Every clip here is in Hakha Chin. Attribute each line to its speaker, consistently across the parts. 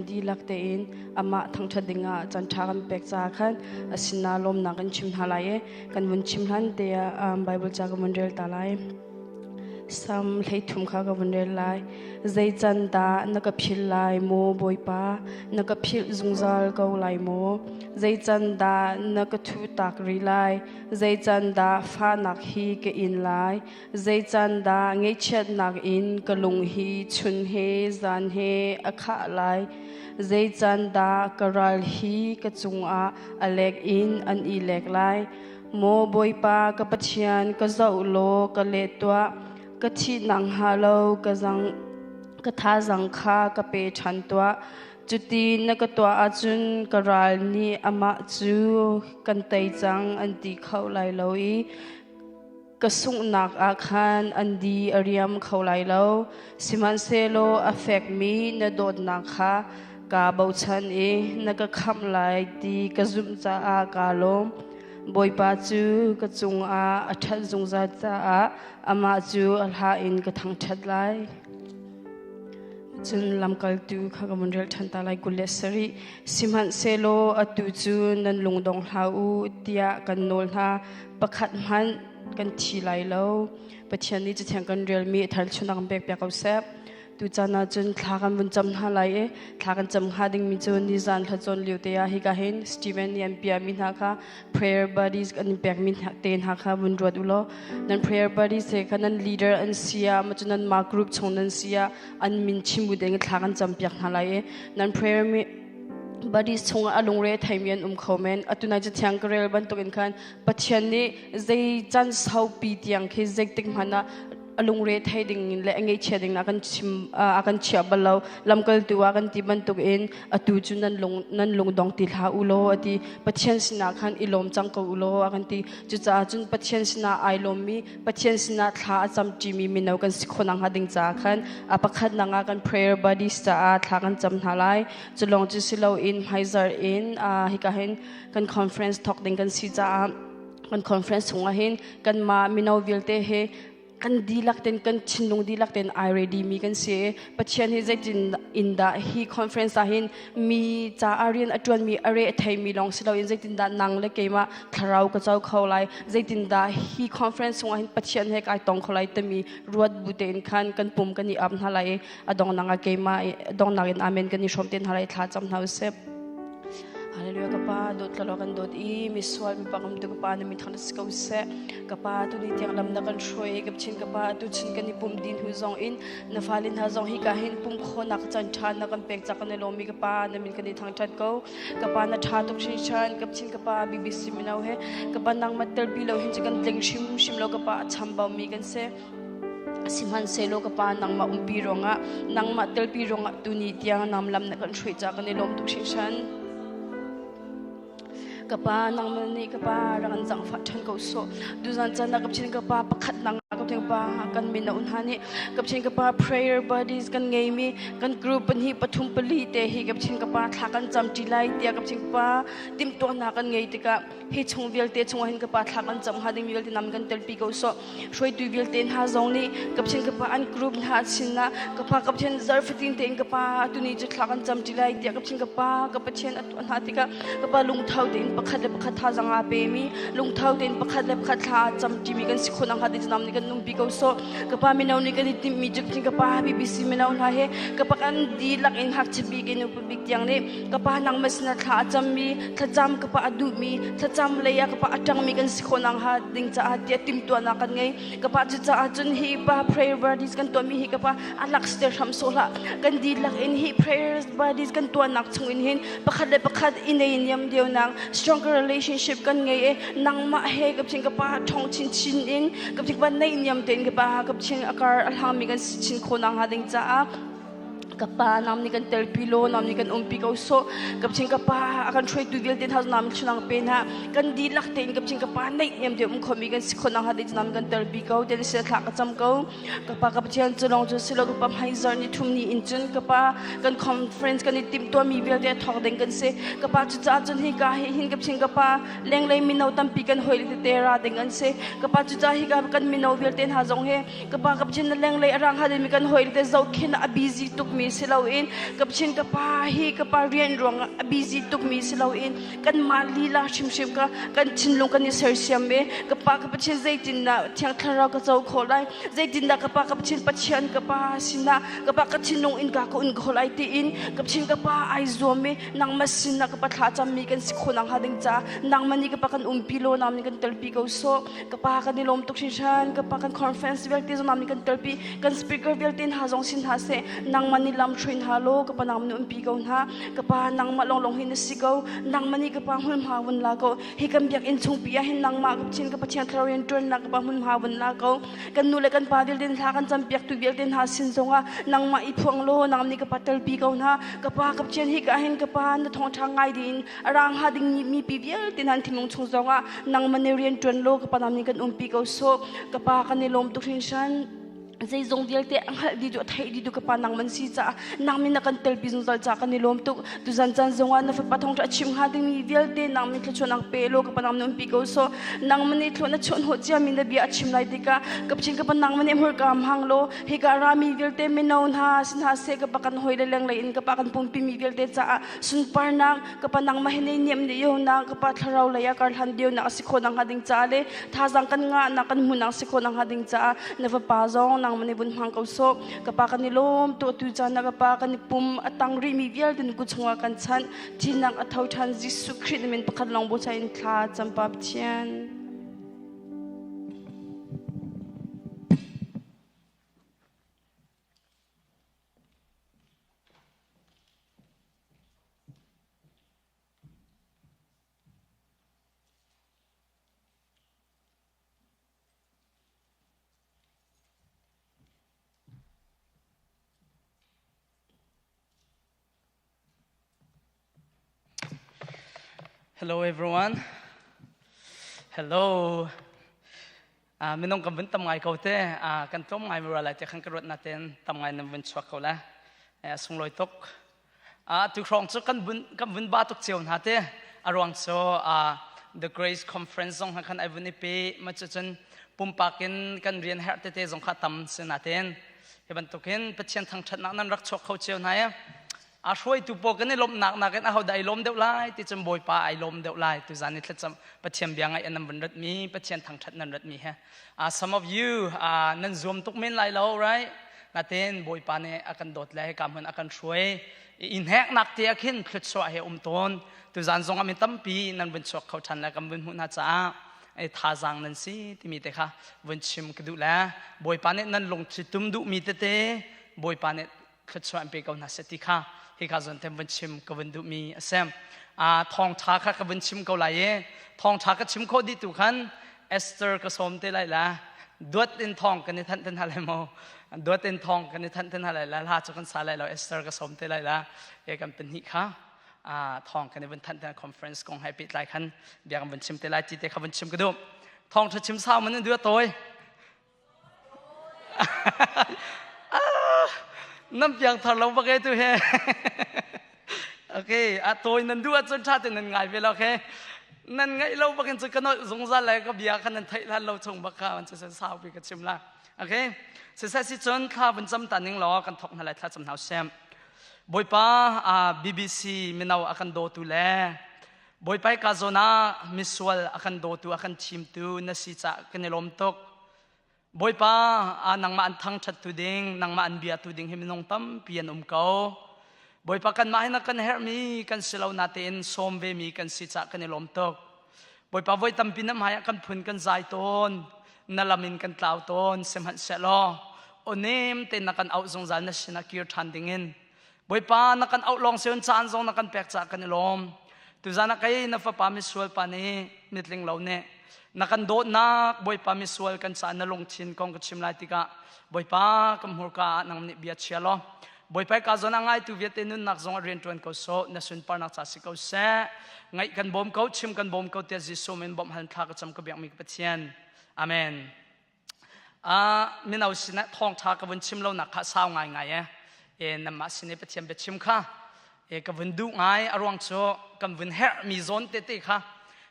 Speaker 1: kan dihlak tein amah thangṭhat dingah caan ṭha kan pek caah khan a sinah lawmnak kan chim hna lai i kan vun chim hlan te ah Bible ca ka vun rel ta lai. Sam 13 kha ka vun rel lai. Zei can dah na ka philh lai maw Bawipa? Na ka philh zungzal ko lai maw? Zei can dah na ka thuhtak rih lai? Zei can dah fahnak hi ka in lai? Zei can dah ngaihchiatnak in ka lung hi chun he zan he a khah lai? Zei can dah ka ral hi ka cungah a lek in an i lek lai? Maw Bawipa ka Pathian, ka zoh law ka leh tuah. Ka thihnak hnga lo ka zang ka thazang kha ka pe ṭhan tuah. Cuti na ka tuah ahcun ka ral nih amah cu kan tei cang an ti kho lai lo i Ka sunghnak ah khan an di a riam kho lai lo, sihmanhsehlaw a fekmi na dawtnak kha kaa bochan i na ka khamh lai ti ka zumh caah kaa lawm. Bawipa cu ka cungah a ṭhat zungzal caah amah cu a hla in ka thangṭhat lai. Cun lamkaltu kha ka vun rel ṭhan ta lai 27. Sihmanhsehlaw atu cu nan lungdong hlah u tiah kan nawl hna. Pakhat hmanh kan thi lai lo. Pathian nih Cathiang kan relmi a tharchunak kan pek piak ko seh. Tuchan ah cun thla kan vun cam hna lai i thla kan cam hnga dingmi cu nizan thlacon lio te ah hika hin Stephen nih an piahmi hna kha prayer buddies kan in pekmi te hna kha vun ruat u law nan prayer buddies he kha nan leader an si ah ma cu nan mah group chung nan si ah an min chim bu ding thla kan cam piak hna lai i nan prayer mi buddies chungah a lungre theimi an um kho men. Atu nai Cathiang ka rel bantukin khan Pathian nih zei can saupi tiang khi zeitik hmanh ah a lungre thei ding in le a ngaihchia ding a kan chim a kan chiah bal lo. Lamkaltu ah kan ti bantuk in atu cu nan lung nan lungdong ti hlah u law a ti. Pathian sinah khan i lawm cang ko u law a kan ti. Cucaah cun Pathian sinah ai lawmmi Pathian sinah thla a camṭimi mino kan si khawh nakhnga ding caah khan a pakhatnak ah kan prayer buddies caah thla kan cam hna lai. Cu lawng cu si loin hmaizarh in hika hin kan conference thawk ding kan si caah kan conference chungah hin kanmah mino vialte he kan dihlak ten kan thinlung dihlak ten ai ready mi kan si. Pathian hi zeitin in dah hi conference ah hin mi caah rian a ṭuanmi a re a theimi lawng si loin zeitindah nang le keimah thlarau ka co kho lai, zeitindah hi conference chungah hin Pathian he kai tong kho lai timi ruat bu tein khan kan pum kan i ap hna lai i a donghnak ah keimah donghnak in amen kan i hrawm te hna lai. Thla cam hna usih. Hallelujah. Ka pa dawt tlalo kan dawt i misual mi pangam tu ka pa na min thang si ko seh. Ka pa tu ni tiang lam na kan hruai ka chin ka pa tu chin kan i pum din hu zong in na fale hna zong hi ka hin pum khawnak caan ṭha na kan pek cak kan i lawm i ka pa na min kan i thangṭhat ko. Ka pa na ṭha tuk hringhran. Ka chin ka pa BBC mino he ka pa nangmah telpi lo hin cu kan tling hrimhrim lo. Ka pa a chambau mi kan si. Sihmanhsehlaw ka pa nangmah umpi ruangah nangmah telpi ruangah tuni tiang nam lam na kan hruai ca kan i lawm tuk hringhran. Ka pa nangmah nih ka pa rak an zangfah ṭhan ko sawh. Tuzan caan ah ka chin ka pa pakhat nang ka chin pa kan mino hna nih ka chin ka pa prayer buddies kan ngeimi kan group pahnih pathum pali te hi ka chin ka pa thla kan cam ṭi lai tiah ka chin ka pa timhtuahnak kan ngei tikah hi chung vialte chungah hin ka pa thla kan cam hnga ding vialte nam kan telpi ko sawh. Hruaitu vialte hna zong nih ka Pathian ka pa an group hna sin ah ka pa ka Pathian zarfatin tein ka pa tuni cu thla kan cam ṭi lai tiah ka Pathian ka pa ka Pathian a tuah hna tikah ka pa lungtho tein pakhat le pakhat thazang aa pemi, lungtho tein pakhat le pakhat thla aa cam ṭimi kan si khawh nakhnga ti nam nih kan nungpi ko sawh. Ka pa mino nih kan i timhmi cu Pathian ka pa BBC mino hna he ka pa kan dihlak in ngakchia bik in upa bik tiang nih ka pa nangmah sinah thla a cammi, thlacam ka pa a duhmi, thlacam lei ah ka pa a ṭangmi kan si khawh nakhnga ding caah tiah timhtuahnak kan ngei. Ka pa cucaah cun hi pa prayer buddies kan tuahmi hi ka pa a lak siter hram sawh hlah. Kan dihlak in hi prayer buddies kan tuahnak chung in hin pakhat le pakhat i nei niam deuhnak stronger relationship kan ngei i nangmah he ka chin ka pa ṭhong chinchin in ka chin ka pa nei niam tein ka pa ka chin a kar a hlangmi kan si chin khawh nakhnga ding caah ka pa nam nih kan telpi law nam nih kan umpi ko sawh. Ka chin ka pa a kan hruaitu vialte hna nam chunang pe hna kan dihlak tein ka chin ka pa neih niam te um khomi kan si khawh nakhnga ding nam kan telpi ko ten sia thla ka cam ko. Ka pa ka Pathian cu lawng cu si lo ka pa hmaizar ni thum ni in cun ka pa kan conference kan i timhtuahmi vialte a thawk ding kan si. Ka pa cucaah cun hi ka hi hin ka chin ka pa lenglei mino tampi kan hoi tete ra ding an si. Ka pa cucaah hi ka kan mino vialte hna zong hi ka pa ka Pathian na lenglei a rang ha ding mi kan hoi te zohkhin a busy tuk mi. si loin ka Pathian ka pa hi ka pa rian ruangah a busy tukmi si loin kanmah lila hrimhrim ka kan thinlung kan i sersiam i ka pa ka Pathian zeitindah Thiang Thlarau ka co khawh lai zeitindah ka pa ka Pathian Pathian ka pa sinah ka pa ka thinlung in ka ka un khawh lai tiin ka Pathian ka pa ai zuam i nangmah sinah ka pa thla cammi kan si khawh nakhnga ding caah nangmah nih ka pa kan umpi law nangmah nih kan telpi ko sawh ka pa kan i lawm tuk hringhran ka pa kan conference vialte zong nangmah nih kan telpi kan speaker vialte hna zong sin hna seh nangmah nih lam hruai hna law ka pa nangmah nih umpi ko hna ka pa nangmah lawnglawng hi na si ko nangmah nih ka pa hmunhma vun la ko hi kan biakinn chungpi ah hin nangmah ka Pathian ka Pathian thlarau rian ṭuannak ka pa hmunhma vun la ko kan nu le kan pa vialte hna kan campiaktu vialte hna sin zongah nangmah i phuang law nang nih ka pa telpi ko hna ka pa ka Pathian hi ka hin ka pa na thawngṭha ngai ding a rang ha ding mipi vialte hna thinlung chung zongah nangmah nih rian ṭuan law ka pa nang nih kan umpi ko sawh ka pa kan i lawm tuk hringhran zeizong vialte a hngalh dih duh a theih dih duh ka pa nang man si caah nang min na kan telpi zungzal caah kan i lawm tuk tuzan caan zongah na fapa thawngṭha a chim hnga dingmi vialte nang min thluachuah nak pe law ka pa nang min umpi ko so nang man nih thluah na chuah hnawh ciami na bia a chim lai tikah ka Pathian ka pa nang man nih hmurka hmang law hika rami vialte mino hna sin hna seh ka pa kan hoi le lenglei in ka pa kan pumpi mi vialte caah sunparnak ka pa nangmah he niam ne yo na ka pa thlarau lei ah karhlan dio nak a si khawh nak hnga ding caah le thazang kan ngah nak kan hmuh nak si khawh nak hnga ding caah na fapa zong nangmah nih vun hmang ko sawh ka pa kan i lawm tu tu caan na ka pa kan i pum a tang rih mi vialte na kut chungah kan chanh thinak a tho ṭhan Jesuh Khrih na min pakhat lawng bochan in thla cam pa Pathian.
Speaker 2: Hello everyone. Hello. Minung kan vun tam ngai ko te. Kan tlawm ngai mura lai te khan ka ruat na ten tam ngai nan vun chuak ko la. Sunglawi tuk. Tu hrawng cu kan vun kan vun ba tuk cio hna te. A ruang cu The Grace Conference zong khan ai vun i pe ma cu cun pumpak in kan rian herh tete zong kha tam si na ten. Hi bantukin Pathian thangṭhatnak nan rak chuak kho cio hna ya. A hruaitu pawl kan i lawmhnak nakin ahodah ai lawm deuh lai ti cun Bawipa ai lawm deuh lai tuzan i thlacam Pathian bia ngaih nan vun ratmi Pathian thangṭhat nan ratmi he. Some of you nan zuam tuk men lai lo right? Natin Bawipa nih a kan dawt le hika hmun a kan hruai. I hneknak te ah khin thluachuah he um tawn. Tuzan zong ah mi tampi nan vun chuak kho ṭhan le kan vun hmuh hna caah thazaang nan si timi te kha vun chim ka duh le Bawipa nih nan lungthli tum duhmi tete Bawipa nih thluachuah in pe ko hna seh ti kha hika zawn te vun chim ka vun duhmi a si. Thawngṭha kha ka vun chim ko lai i thawngṭha ka chim khawh dih tu khan Esther ka sawm te lai la duat in thawng kan i thanh te hna lai maw duat in thawng kan i thanh te hna lai la hla cu kan sa lai lo Esther ka sawm te lai la e kan pahnih kha thawng kan i vun thanh te conference kong hai pehtlai khan bia kan vun chim te lai ti te kha vun chim ka duh thawng tha chim sau man in duat toi nan piang thar lo bak e tu he okay a toi nan duh ahcun tha te nan ngai ve lo okay nan ngaih lo bakin cu ka nolh zungzal lai ka bia kha nan theih hlan lo chung bak kha an cu sau pi ka chim la okay siseh si cun thla vun cam ta ning law kan thok hna lai thla cam hna sem Bawipa BBC mino a kan dawtu le Bawipa ka zawn ah misual a kan dawtu a kan thimtu na si cah kan i lawm tuk. Bawipa nangmah an thangṭhattu ding nangmah an biatu ding hi minung tampi an um ko. Bawipa kanmah hi na kan herhmi kan si lo natein sawm vemi kan si cah kan i lawm tuk. Bawipa voi tampi na hmai ah kan phun kan zai tawn na lam in kan tlau tawn sihmanhsehlaw aw nem tein na kan auh zungzal na sinah kir ṭhan dingin Bawipa na kan auh lawng siun caan zong na kan pek caah kan i lawm tuzan ah kei na fapa misual pa nih mitling lo nih na kan dawtnak Bawipa misual kan caah na lungthin kong ka chim lai tikah Bawipa ka hmurka ah nang nih bia chia law Bawipa ka zawn a ngaitu vialte nunnak zong ah rian ṭuan ko sawh na sunparnak ca si ko seh ngaih kan bawm ko chim kan bawm ko tiah Jesuh min bawmh hal thla ka cam ka biakmi ka Pathian amen mino sinah thawngṭha ka vun chim lonak kha sau ngai ngai e e namah sin i Pathian biachim kha e ka vun duh ngai a ruang cu kan vun herh mi zawn tete kha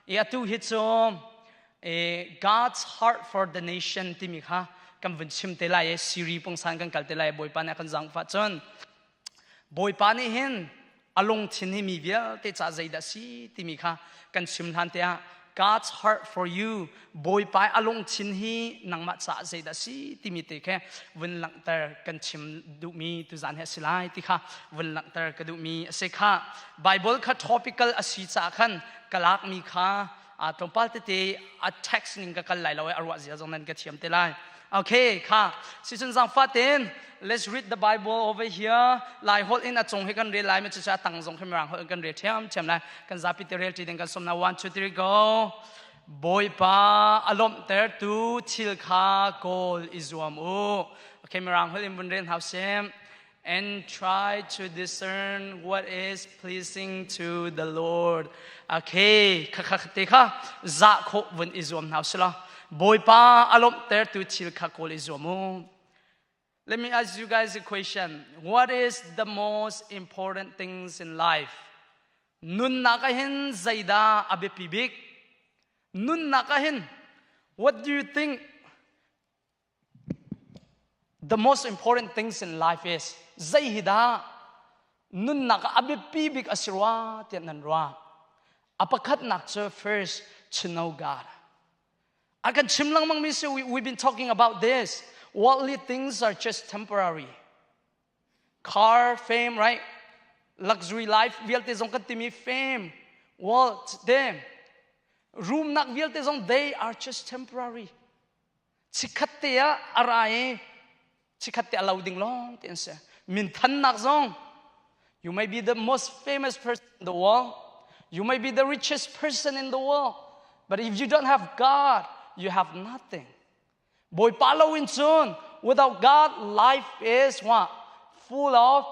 Speaker 2: e atu hi cu e God's heart for the nation timi kha kan vun chim te lai e Siri pungsan kan kal te lai Bawipa nih a kan zangfah cun. Bawipa nih hin a lungthin hi mi vialte ca zeidah si timi kha kan chim hlan te ah God's heart for you Bawipa a lungthin hi nangmah caah zeidah si timi te khe vun langhter kan chim duhmi tuzan hi a si lai ti kha vun langhter ka duhmi a si kha Bible kha topical a si caah khan ka lakmi kha a tlawmpal tete a text ning ka kal lai lo i a ruah zia zong nan ka thiam te lai Okay, kha sicun zangfa ten let's read the Bible over here. Lai holh in a cung hi kan rel lai ma cu a tang zong khi mirang holh in kan rel thiam thiam lai. Kan zapi te rel ti ding kan som na 1 2 3 go. Bawipa a lawmhtertu thil kha kawl i zuam u. Okay, mirang holh in vun rel hau sim. And try to discern what is pleasing to the Lord. Okay, kha kha te kha za kho vun i zuam hna sila. Bawipa a lawmhtertu thil kha kawl i zuam u. Let me ask you guys a question. What is the most important things in life? Nunnak ah hin zeidah a biapi bik? Nunnak ah hin what do you think The most important things in life is zei hi dah nunnak ah a biapi bik a si rua tiah nan ruah. A pakhatnak cu first to know God. A kan chim lengmang mi si we've been talking about this. Worldly things are just temporary. Car, fame, right? Luxury life vialte zong kan timi fame, wealth, them. Rumnak vialte zong they are just temporary. Chikkhat te ah a ra i chikkhat te a lo ding lawng te an si. Minthannak zong you may be the most famous person in the world. You may be the richest person in the world. But if you don't have God, you have nothing. Bawipa lo in cun without God, life is what? Full of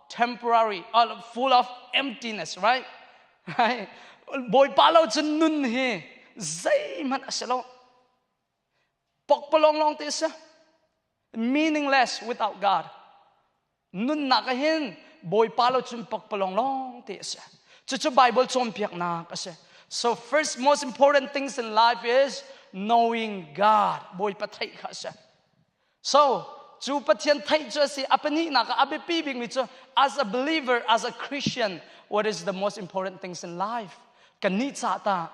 Speaker 2: temporary, full of emptiness, right? Right? Bawipa lo cun nun hi zeihmanh a si lo. Pokpalong lawng te si. Meaningless without God. Nunnak ah hin Bawipa lo cun pokpalong lawng te a si. Cucu Bible cawnpiaknak a si. So first most important things in life is knowing God. Bawipa theih kha a si. So cu Pathian theih cu a si. A pahnihnak ah a biapi bikmi cu as a believer, as a Christian, what is the most important things in life? Kannih ca ta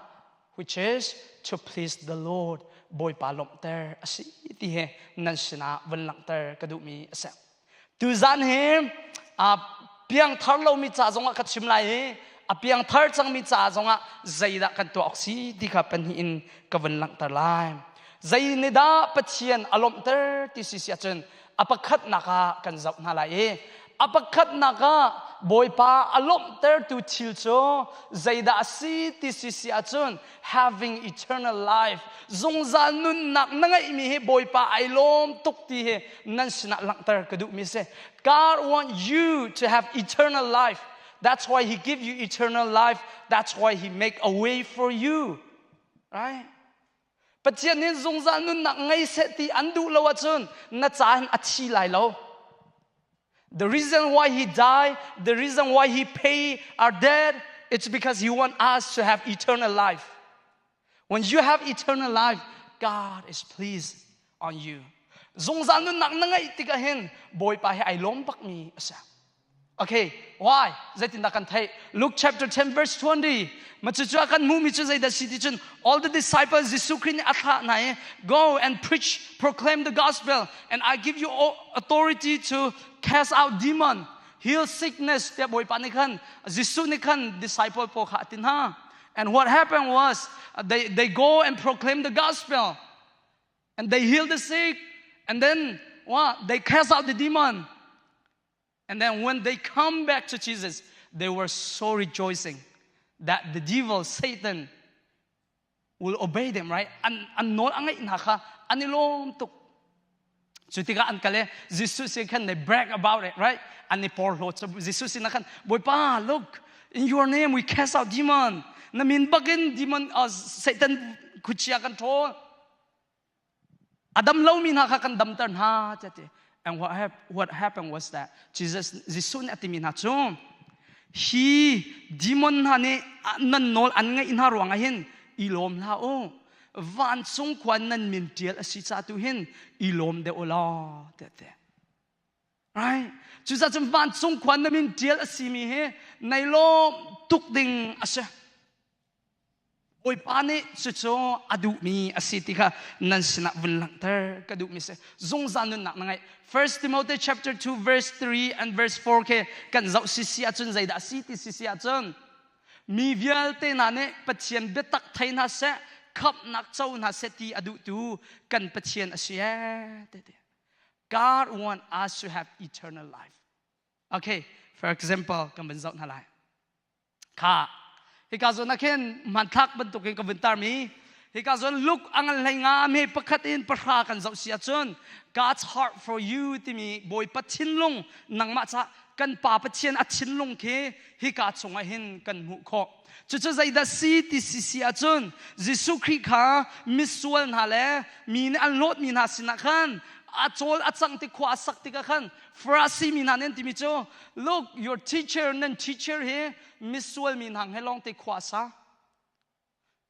Speaker 2: which is to please the Lord Bawipa lawmhter a si ti he nan sinah vun langhter ka duhmi a si. Tuzan hi piangthar lomi ca zongah ka chim lai i a piangthar cangmi ca zongah zeidah kan tuah awk si ti kha pahnih in ka vun langhter lai. Zei nih dah Pathian a lawmhter ti si si ahcun a pakhatnak ah kan zoh hna lai i a pakhatnak ah Bawipa a lawmhtertu thil cu zeidah a si ti si si ahcun having eternal life zungzal nunnak na ngeihmi hi Bawipa ai lawm tuk ti hi nan sinah langhter ka duhmi si God want you to have eternal life that's why he give you eternal life that's why he make a way for you right Pathian nih zungzal nunnak ngei seh ti an duh lo ahcun na ca hin a thi lai lo. The reason why he died, the reason why he paid our debt, it's because he want us to have eternal life. When you have eternal life, God is pleased on you. Zungzal nunnak na ngeih tikah hin Bawipa hi ai lawm bakmi a si. Okay, why? Zeitindah kan theih? Luke chapter 10 verse 20. Ma cucu a kan hmuhmi cu zeidah si ti cun all the disciples Jesuh Christ nih a thlah hna i go and preach, proclaim the gospel and I give you authority to cast out demon, heal sickness tiah Bawipa nih khan Jesuh nih khan disciple pawl kha a ti hna. And what happened was they go and proclaim the gospel and they heal the sick and then what? They cast out the demon. And then when they come back to Jesus, they were so rejoicing that the devil, Satan, will obey them, right? An an nawl a ngaih hna kha an i lawm tuk. Cu tikah an kal i Jesuh sin khan they brag about it, right? An i porhlaw. So Jesuh sin ah khan, Bawipa, look, in your name we cast out demon. Na min bakin demon Satan khuachia kan ṭhawl. A dam lomi hna kha kan damter hna tiah ti. And what happened was that Jesus Jesuh nih a timi hna cu hi demon hna nih nan nawl an ngaih hna ruangah hin i lawm hlah u vancung khua nan min ṭial a si ca tu hin i lawm deuh u law tiah ti. Right? Cucaah cun vancung khua na min ṭial a simi hi nei lawm tuk ding a si. Bawipa nih cucu a duhmi a si ti kha nan sinah vun langhter ka duhmi si. Zungzal nunnak na ngeih. 1 Timothy chapter 2 verse 3 and verse 4 khi kan zoh sisi ahcun zeidah a si ti sisi ahcun mi vialte hna nih Pathian biatak thei hna seh, khamhnak co hna seh ti a duhtu kan Pathian a si ee te ti. God want us to have eternal life. Okay, for example, kan van zoh hna lai. Kha, hika zawn ah khin hmanthlak bantukin ka vun tarmi hika zawn Luke a ngan hlei nga me pakhat in pahra kan zoh si ahcun God's heart for you timi Bawipa thinlung nangmah ca kan Pa Pathian a thinlung khi hika chungah hin kan hmuh khawh. Cucu zeidah si ti si si ahcun Jesuh Khrih kha misual hna le mi nih an hlawtmi hna sinah khan a cawl a cang ti khua a sak tikah khan Farasi mi hna nih an timi cu look your teacher nan teacher hi misual mi hna he lawng te khua a sa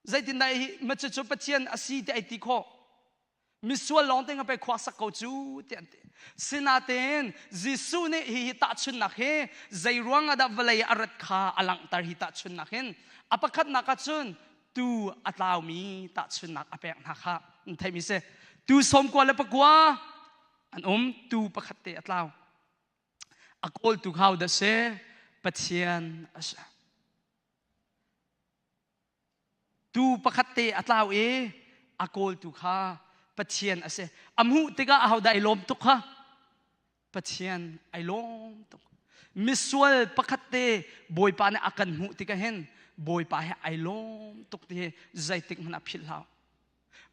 Speaker 2: zeitindah hi ma cucu Pathian a si ti ai ti khawh misual lawng te nga pei khua sak ko cu ti an ti sinatein Jesuh nih hi hi tahchunnak hi zei ruang ah dah vawlei a rat kha a langhter hi tahchunnak hin a pakhatnak ah cun tu a tlaumi tahchunnak a pek hna kha an theimi si tu sawmkua le pakua an um tu pakhat te a tlau a kawltu kha dah si Pathian a si Tuu pakhat te a tlau i a kawltu kha Pathian a si. A hmuh tikah ahodah ai lawm tuk kha? Pathian ai lawm tuk. Misual pakhat te Bawipa nih a kan hmuh tikah hin Bawipa he ai lawm tuk ti hi zeitik hmanh ah philh hlah.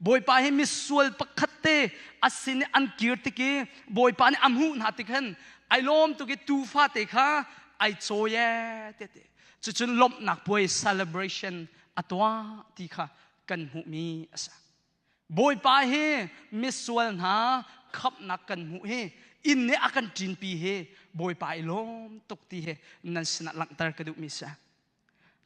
Speaker 2: Bawipa hi misual pakhat te a sin i an kir tik i Bawipa nih a hmuh hna tik hin ai lawm tuk i tuufa te kha ai cawi ee te te cucun lawmhnak puai celebration a tuah ti kha kan hmuhmi a si. Bawipa hi misual hna khamhnak kan hmuh hi inn nih a kan ṭinpi hi Bawipa i lawm tuk ti hi nan sinah langhter ka duhmi si.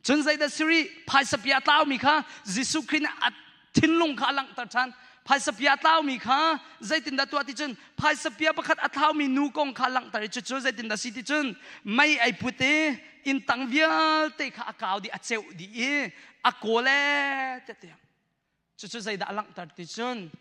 Speaker 2: Cun zeidah siri phaisa pia tlaumi kha Jesuh Khrih nih a thinlung kha a langhter ṭhan. Phaisa pia tlaumi kha zeitindah tuah ti cun phaisa pia pakhat a thlaumi nu kong kha langhter i cucu zeitindah si ti cun mei ai put i inn tang vialte kha a kau dih a ceuh dih i a kawl ee tiah Cucu zeidah a langhter ti cun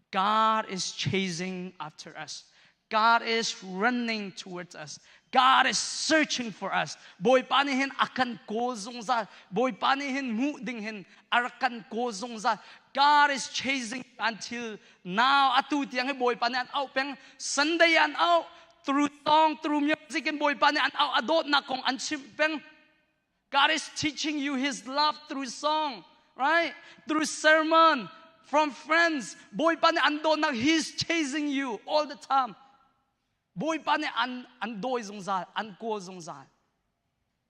Speaker 2: God is chasing after us. God is running towards us. God is searching for us. Bawipa nih hin a kan kawl zungzal. Bawipa nih hin hmuh ding hin a rak kan kawl zungzal. God is chasing until now. Atu tiang hi Bawipa nih an auh peng. Sunday an auh. Through song, through music in Bawipa nih an auh. A dawtnak kong an chimh peng. God is teaching you His love through song, right? Through sermon, from friends. Bawipa nih an dawtnak, He's chasing you all the time. Bawipa nih an, an dawi zungzal, an kawl zungzal.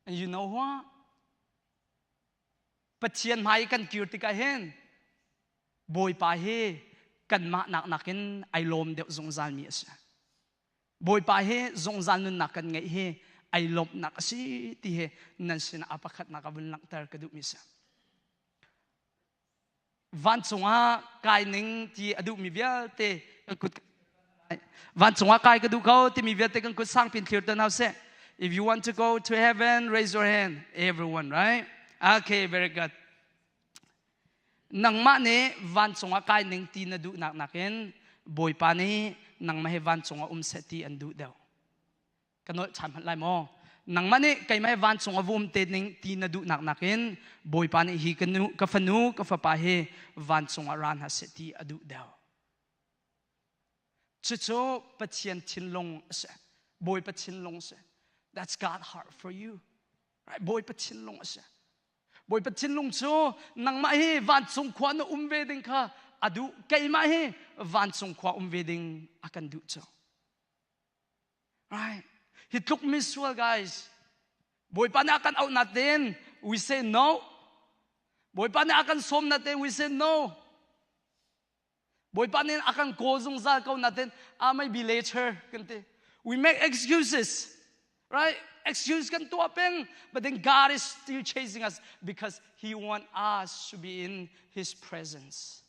Speaker 2: And you know what? Pathian hmai kan kir tikah hin Bawipa hi kanmah nak nakin ai lawm deuh zungzal mi a si. Bawipa hi zungzal nunnak kan ngeih hi ai lawmhnak a si ti hi nan sinah a pakhatnak a vun langhter ka duhmi si. Vancung ah kai ning ti a duhmi vialte kan kut vancung ah kai ka duh ko timi vialte kan kut sangpin thlir te hna seh. If you want to go to heaven, raise your hand. Everyone, right? Okay, very good. Nangmah nih vancung ah kai ning ti na duhnak nakin Bawipa nih nangmah he vancung ah um seh ti an duh deuh. Ka nolh ṭhan hmanh lai maw? Nangmah nih keimah he vancung ah va um te ning ti na duhnak nakin Bawipa nih hi ka nu, ka fanu, ka fapa hi vancung ah ra hna seh ti a duh deuh. Cucu Pathian thinlung a si. Bawipa thinlung a si. That's God heart for you. Right? Bawipa thinlung a si. Bawipa thinlung cu nangmah hi vancung khua na um ve ding kha a duh keimah hi vancung khua um ve ding a kan duh cu right hi tluk misual guys Bawipa nih a kan auh natin we say no Bawipa nih a kan sawm natin we say no Bawipa nih a kan kawl zungzal ko natin ah maybe later kan ti. We make excuses, right? Excuse kan tuah peng, but then God is still chasing us because He want us to be in His presence.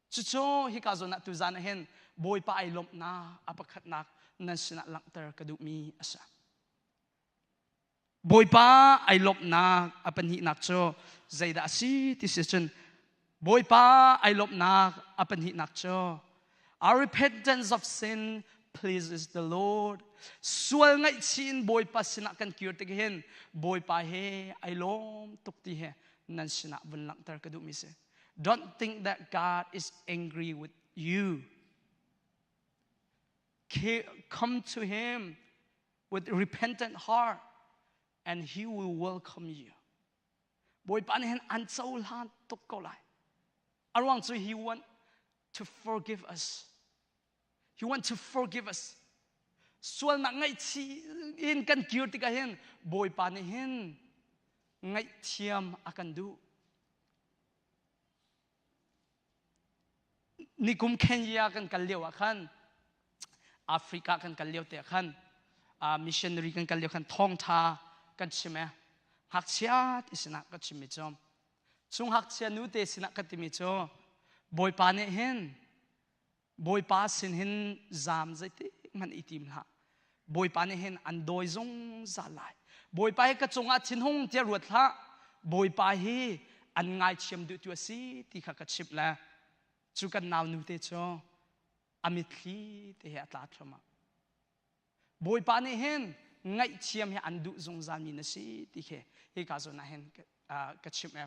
Speaker 2: Cucu hika zawn ah tuzan ah hin Bawipa ai lawmhnak a pakhatnak nan sinah langhter ka duhmi a si. Bawipa ai lawmhnak a pahnihnak cu zeidah a si ti si cun Bawipa ai lawmhnak a pahnihnak cu Our repentance of sin pleases the Lord. Sual ngaihchih in Bawipa sinah kan kir tik hin Bawipa he ai lawm tuk ti he nan sinah vun langhter ka duhmi si. Don't think that God is angry with you. Come to him with repentant heart and he will welcome you. Bawipa nih hin an cohlan tuk ko lai. A ruang cu he want to forgive us. He want to forgive us. Sualnak ngaihchih in kan kir tikah hin Bawipa nih hin ngaihthiam a kan duh. Nikum Kenya kan kal lio ah khan Africa kan kal lio te ah khan missionary kan kal lio khan thawngtha kan chim e ngakchia ti sinah ka chimmi cu chung ngakchia nu te sinah ka timi cu Bawipa nih hin Bawipa sin hin zaam zeitik hmanh i tim hlah. Bawipa nih hin an dawi zungzal lai. Bawipa hi ka cungah thinhung tiah ruat hlah. Bawipa hi an ngaithiam duhtu a si ti kha ka chimh le cu kan nau nu te cu a mitthli te he a tla thluahmah. Bawipa nih hin ngaihthiam hi an duh zungzalmi na si ti khi hika zawn ah hin ka chimh e.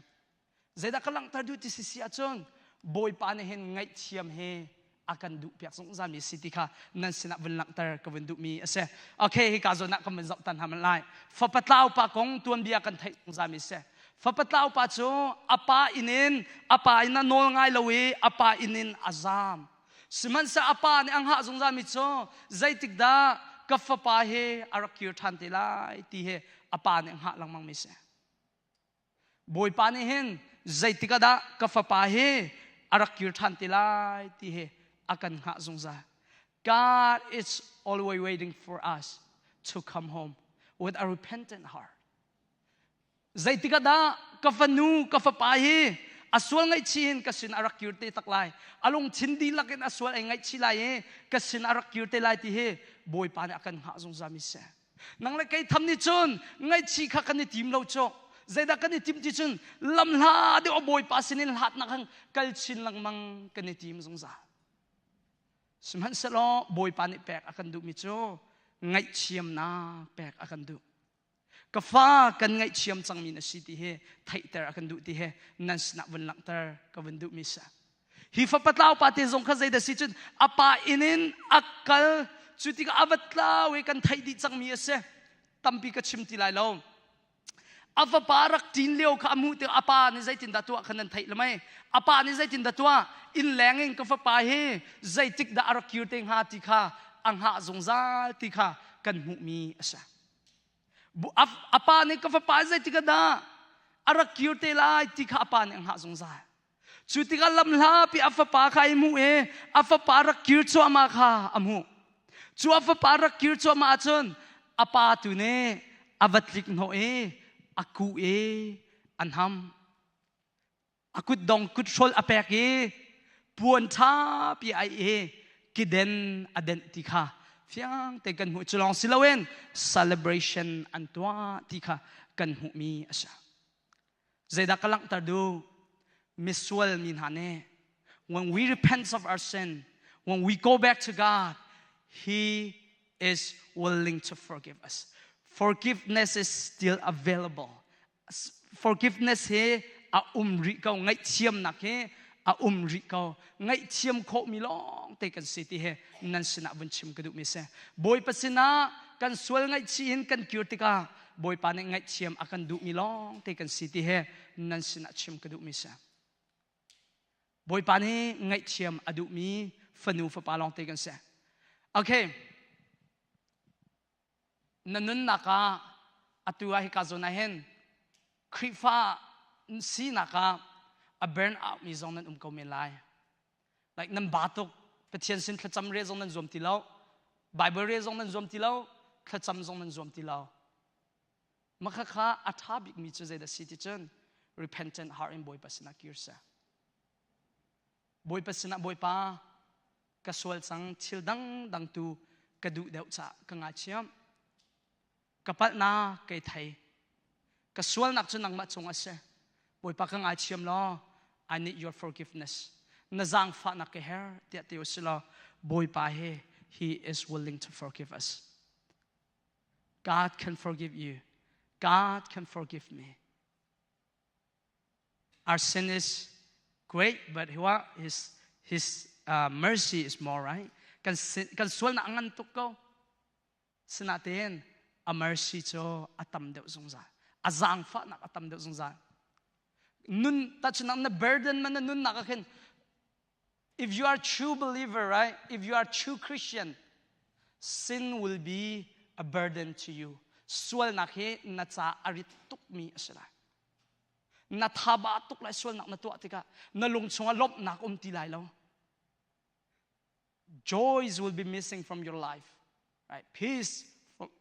Speaker 2: Zeidah ka langhter duh ti si si ahcun Bawipa nih hin ngaihthiam hi a kan duh piak zungzalmi si ti kha nan sinah vun langhter ka vun duhmi a si. Okay, hika zawn ah kan vun zoh tan hna lai. Fapa tlau pa kong tuanbia kan theih zungzalmi si. Fapa tlau pa cu a pa inn in a pa inn a nawl ngai lo i a pa inn in a zaam. Sihmanhsehlaw a pa nih a hngah zungzalmi cu zeitik dah ka fapa hi a rak kir ṭhan te lai ti hi a pa nih a hngah lengmangmi si. Bawipa nih hin zeitik ah dah ka fapa hi a rak kir ṭhan te lai ti hi a kan hngah zungzal. God is always waiting for us to come home with a repentant heart. Zeitik ah dah ka fanu, ka fapa hi a sual ngaihchih in ka sin a rak kir te tak lai. A lungthin dihlak in a sual ai ngaihchih lai i ka sin a rak kir te lai ti hi Bawipa nih a kan hngah zungzal mi si. Nang le kei tham nih cun ngaihchih kha kan i tim lo cu. Zeidah kan i tim ti cun lamhla deuh a Bawipa sin in hlatnak hang kal chin lengmang kan i tim zungzal. Sihmanhsehlaw Bawipa nih pek a kan duhmi cu ngaihthiamnak pek a kan duh. Ka fa kan ngaihthiam cangmi na si ti hi theihter a kan duh ti hi nan sinah vun langhter ka vun duhmi si. Hi fapa tlau pa te zong kha zeidah si cun a pa inn in a kal cu tikah a va tlau i kan theih dih cangmi a si. Tampi ka chim ti lai lo. A fapa rak ṭin lio kha a hmuh tikah a pa nih zeitindah tuah kha nan theih le mei. A pa nih zeitindah tuah inn leng in ka fapa hi zeitik dah a rak kir te hnga ti kha a hngah zungzal ti kha kan hmuhmi a si. A pa nih ka fapa zeitik ah dah a rak kir te lai ti kha a pa nih a hngah zungzal. Cu tikah lamhlapi a fapa kha ai hmuh i a fapa rak kir cuahmah kha a hmuh. Cu a fapa rak kir cuahmah ahcun a pa tu nih a va tlik hnawh i a kuh i an ham. A kutdong kuthrol a pek i puan ṭhapi a aih i kiden a denh ti kha fiang te kan hmuh. Cu lawng si loin celebration an tuah ti kha kan hmuhmi a si. Zeidah ka langhter duh? Misual mi hna nih when we repent of our sin, when we go back to God, He is willing to forgive us. Forgiveness is still available. Forgiveness hi a um rih ko ngaihthiamnak hi a um rih ko ngaihthiam khawhmi lawng te kan si ti hi nan sinah vun chim ka duhmi si Bawipa sinah kan sual ngaihchih in kan kir tikah Bawipa nih ngaihthiam a kan duhmi lawng te kan si ti hi nan sinah chim ka duhmi si Bawipa nih ngaihthiam a duhmi fanu fapa lawng te kan si okay Na nunnak ah atu ah hika zawn ah hin Khrihfa sinak ah a burn out mi zong nan um ko men lai. Like nan ba tuk Pathian sin thlacam re zong nan zuam ti lo. Bible re zong nan zuam ti lo. Thlacam zong nan zuam ti lo. Makha kha a ṭha bikmi cu zeidah si ti cun repentant heart in Bawipa sinah kir seh. Bawipa sinah Bawipa ka sual cang thil dangdang tu Ka duh deuh caah ka ngaithiam. Ka palhnak kei thei. Ka sualnak cu nangmah cung a si. Bawipa ka ngaithiam law I need your forgiveness. Na zaangfahnak ka her tiah ti usih law Bawipa he he is willing to forgive us. God can forgive you. God can forgive me. Our sin is great, but His mercy is more, right? Kan sin, kan sualnak ngan tuk ko. Sinain a mercy cu a tam deuh zungzal. A zaangfahnak a tam deuh zungzal. Nun tachunak na burden man na nunnak ah khin if you are true believer, right? If you are true Christian, sin will be a burden to you. Sualnak hi na ca a rit tukmi a si lai. Na thaba tuk lai sualnak na tuah tikah na lung chungah lawmhnak um ti lai lo. Joys will be missing from your life. Right? Peace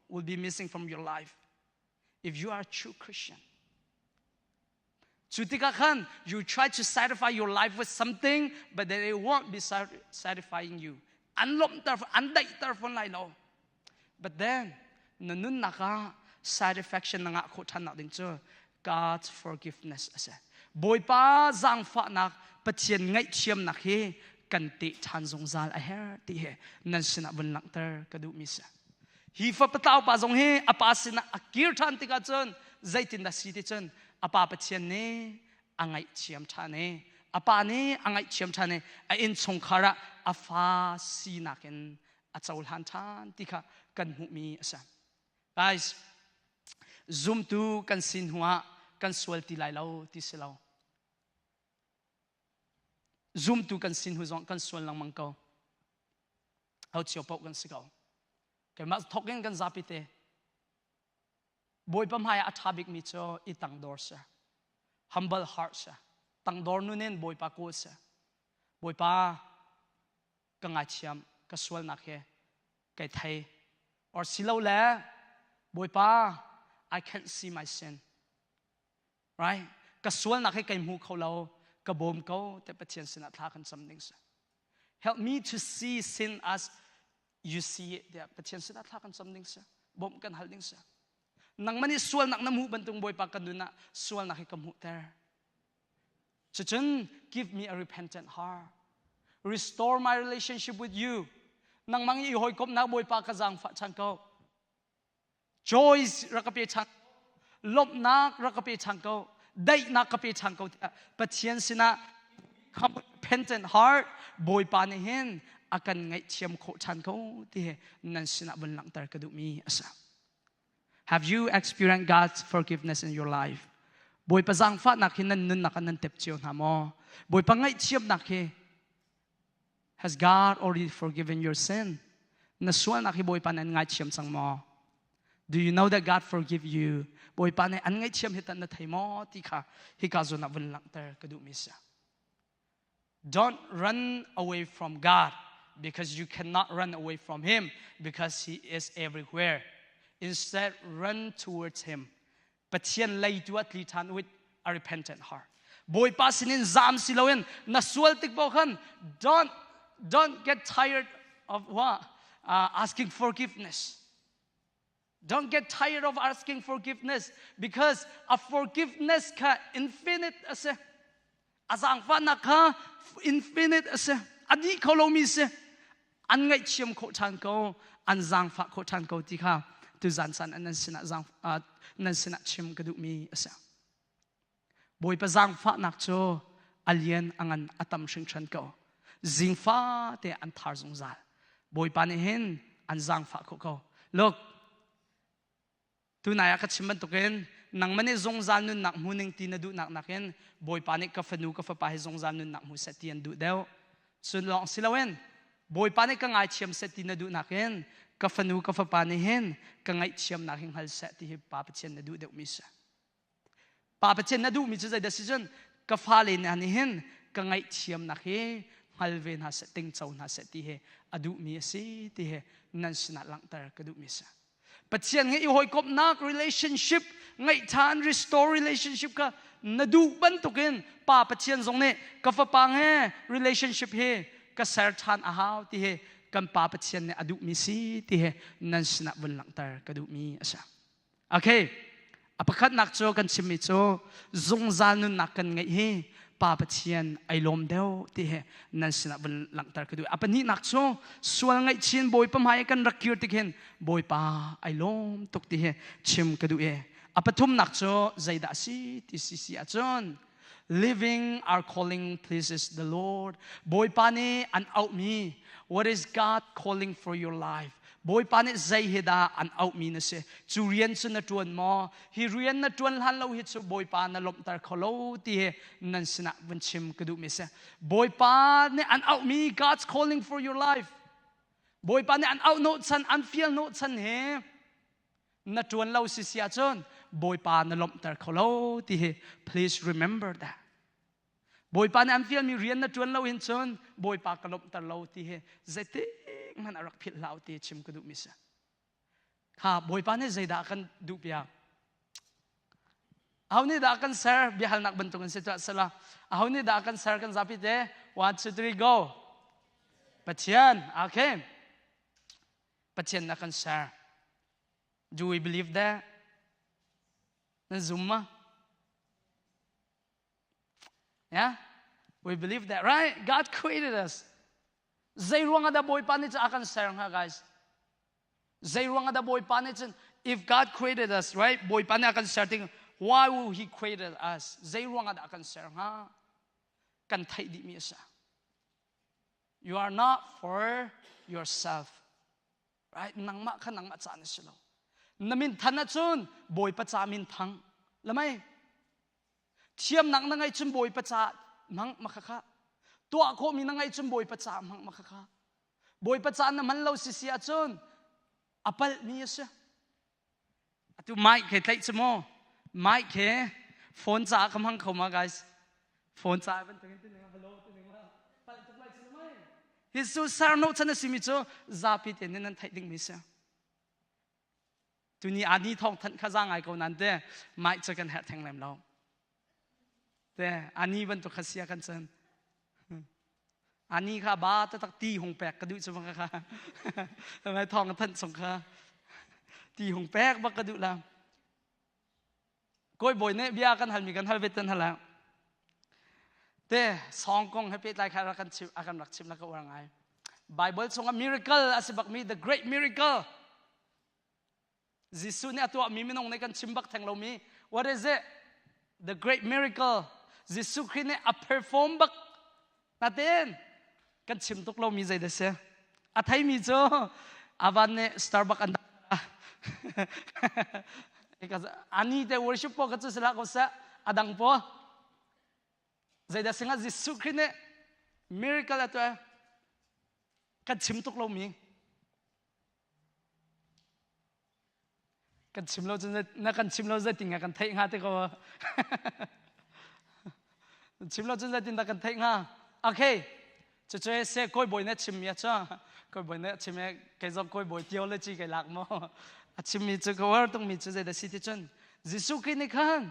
Speaker 2: will be missing from your life if you are a true Christian. Cu tikah khan you try to satisfy your life with something, but then it won't be satisfying you. An lawmhter, an daihter fawn lai lo. But then, na nunnak ah satisfaction na ngah khawh ṭhan nak ding cu God's forgiveness a si. Bawipa zaangfahnak Pathian ngaihthiamnak hi kan teh ṭhan zungzal a herh ti hi nan sinah vun langhter ka duhmi si. Hi fapa tlau pa zong hi a pa sinah a kir ṭhan tikah cun zeitindah si ti cun a pa Pathian nih a ngaihthiam ṭhan i a pa nih a ngaihthiam ṭhan i a innchungkhar ah a fa sinak in a cohlan ṭhan ti kha kan hmuhmi a si. Guys, zumtu kan sin hnuah kan sual ti lai lo ti si lo. Zumtu kan sin hnu zong kan sual lengmang ko. Ho cio paoh kan si ko. Keimah thawk in kan zapi te. Bawipa hmai ah a ṭha bikmi cu i tangdor si. Humble heart si. Tangdor nun in Bawipa kawl si. Bawipa ka ngaithiam, ka sualnak hi kai thei. Or silole Bawipa I can't see my sin. Right? Ka sualnak hi kai hmu kho lo, ka bawm ko te Pathian sinah thla kan cam ding si. Help me to see sin as you see it tiah Pathian sinah thla kan cam ding si. Bawmh kan hal ding si. Nangmah nih sualnak na hmuh bantuk Bawipa kan nun ah sualnak hi ka hmuhter. Cucun give me a repentant heart. Restore my relationship with you. Nangmah i hawikomhnak Bawipa ka zaangfah ṭhan ko. Joys rak ka pe ṭhan. Lawmhnak rak ka pe ṭhan ko. Daihnak ka pe ṭhan ko tiah Pathian sinah come repentant heart Bawipa nih hin a kan ngaihthiam khawh ṭhan ko ti hi nan sinah vun langhter ka duhmi a si. Have you experienced God's forgiveness in your life? Bawipa zaangfahnak hi nan nunnak ah nan tep cio hna maw? Bawipa ngaihthiamnak hi Has God already forgiven your sin? Na sualnak hi Bawipa nih an ngaithiam cang maw? Do you know that God forgive you? Bawipa nih an ngaihthiam hi tan na thei maw ti kha hika zawn ah vun langhter ka duhmi si. Don't run away from God because you cannot run away from Him because He is everywhere. Instead, run towards Him. Pathian lei tu ah tli ṭhan with a repentant heart. Bawipa sinin zam si loin na sual tik paoh khan don't get tired of what? Asking forgiveness. Don't get tired of asking forgiveness because a forgiveness kha infinite a si. A zaangfahnak kha infinite a si. A dih kho lomi si. An ngaihthiam khawh ṭhan ko, an zaangfah khawh ṭhan ko ti kha tuzan caan ah nan sinah zaang nan sinah chim ka duhmi a si. Bawipa zaangfahnak cu a lian a ngan a tam hringhran ko. Zingfa te an thar zungzal. Bawipa nih hin an zaangfah khawh ko. Look, tunai ah ka chim bantukin nangmah nih zungzal nunnak hmu ning ti na duhnak nakin Bawipa nih ka fanu ka fapa hi zungzal nunnak hmu seh ti an duh deuh. Cun lawng si loin Bawipa nih ka ngaithiam seh ti na duhnak in ka fanu ka fapa nih hin ka ngaihthiamnak hi hngal seh ti hi Pa Pathian na duh deuhmi si. Pa Pathian na duhmi cu zeidah si cun ka fale hna nih hin ka ngaihthiamnak hi hngal ve hna seh tingco hna seh ti hi a duhmi a si ti hi nan sinah langhter ka duhmi a si. Pathian he i hawikomhnak relationship ngeih ṭhan restore relationship kha na duh bantukin Pa Pathian zong nih ka fapa he relationship hi ka ser ṭhan a hau ti hi. kan Pa Pathian nih a duhmi si ti hi nan sinah vun langhter ka duhmi a si. Okay, a pakhatnak cu kan chimmi cu zungzal nunnak kan ngeih hi Pa Pathian ai lawm deuh ti hi nan sinah vun langhter ka duh. A pahnihnak cu sual ngaihchin Bawipa hmai kan rak kir tik hin Bawipa ai lawm tuk ti hi chim ka duh i a pathumnak cu zeidah a si ti si si ahcun living our calling pleases the Lord. Bawipa nih an auhmi what is God calling for your life? Bawipa nih zei hi dah an auhmi na si? Cu rian cu na ṭuan maw? Hi rian na ṭuan hlan lo hi cu Bawipa na lawmhter kho lo ti hi nan sinah vun chim ka duhmi si. Bawipa nih an auhmi God's calling for your life. Bawipa nih an auh hnawhchan, an fial hnawhchan hi na ṭuan lo si si ahcun Bawipa na lawmhter kho lo ti hi please remember that. Bawipa nih an fialmi rian na ṭuan lo hin cun Bawipa ka lawmhter lo ti hi zeitik hmanh a rak philh hlah ti chim ka duhmi si. Kha Bawipa nih zeidah kan duh piak? Aho nih dah kan ser biahalnak bantuk in si tuah sela. Aho nih dah kan ser kan zapi te? One, two, three, go. Pathian. Okay. Pathian na kan ser. Do we believe that? Nan zum ma? Yeah? We believe that, right? God created us. Zei ruang ah dah Bawipa nih cun a kan ser hnga, guys? Zei ruang ah dah Bawipa nih cun if God created us, right? Bawipa nih a kan ser ting, why would he created us? Zei ruang ah dah a kan ser hnga? Kan theih dihmi a si. You are not for yourself. Right? Nangmah kha nangmah ca na si lo. Na min than ahcun Bawipa ca min thang. Lamai. Thiamnak na ngeih cun Bawipa ca hmang ma khakha. Tuah khawhmi na ngeih cun Bawipa ca hmang ma khakha. Bawipa ca na hman lo si si ahcun a palhmi a si. Atu mic he tlaih cu maw? Mic he phone caah ka hmang kho ma guys? Phone caah bantuk in ti ning hello ti ning la palh tuk lai cu mai. Hi cu sarno chan a simi cu zapi te nih nan theih dingmi si. Tuni ani thawng thanh kha za ngai ko nan te mic cu kan herh theng lem lo. Te ani bantuk kha sia kan cun. Ani kha ba taktak ti hung pek ka duh cu bang kha. Mai thawng thanh chung kha ti hung pek bak ka duh la. Kawi bawi nih bia kan halmi kan hal vet tan hala. Te song kong he pehtlai kha rak kan chim a kan rak chim la ka uar ngai. Bible chungah miracle a si bakmi the great miracle Jesuh nih a tuahmi minung nih kan chim bak theng lomi what is it the great miracle Jesuh Khrih nih a perform bak natin kan chim tuk lomi zei dah si a theimi cu avan nih Starbucks an ani te worship po ka cu sila ko seh adang po zeidah singa Jesuh Khrih nih miracle a tuah kan chim tuk lomi Kan chim lo cun na kan chim lo zeitin kan theih hnga te ko. Chim lo cun zeitin dah kan theih hnga. Okay. Cucu se koi bawi na chim mi a cha. Koi bawi na chim e kei zong koi bawi theology kai lak mo. A chim mi cu ka war tung mi cu zeidah si ti cun Jesuh Khrih nih khan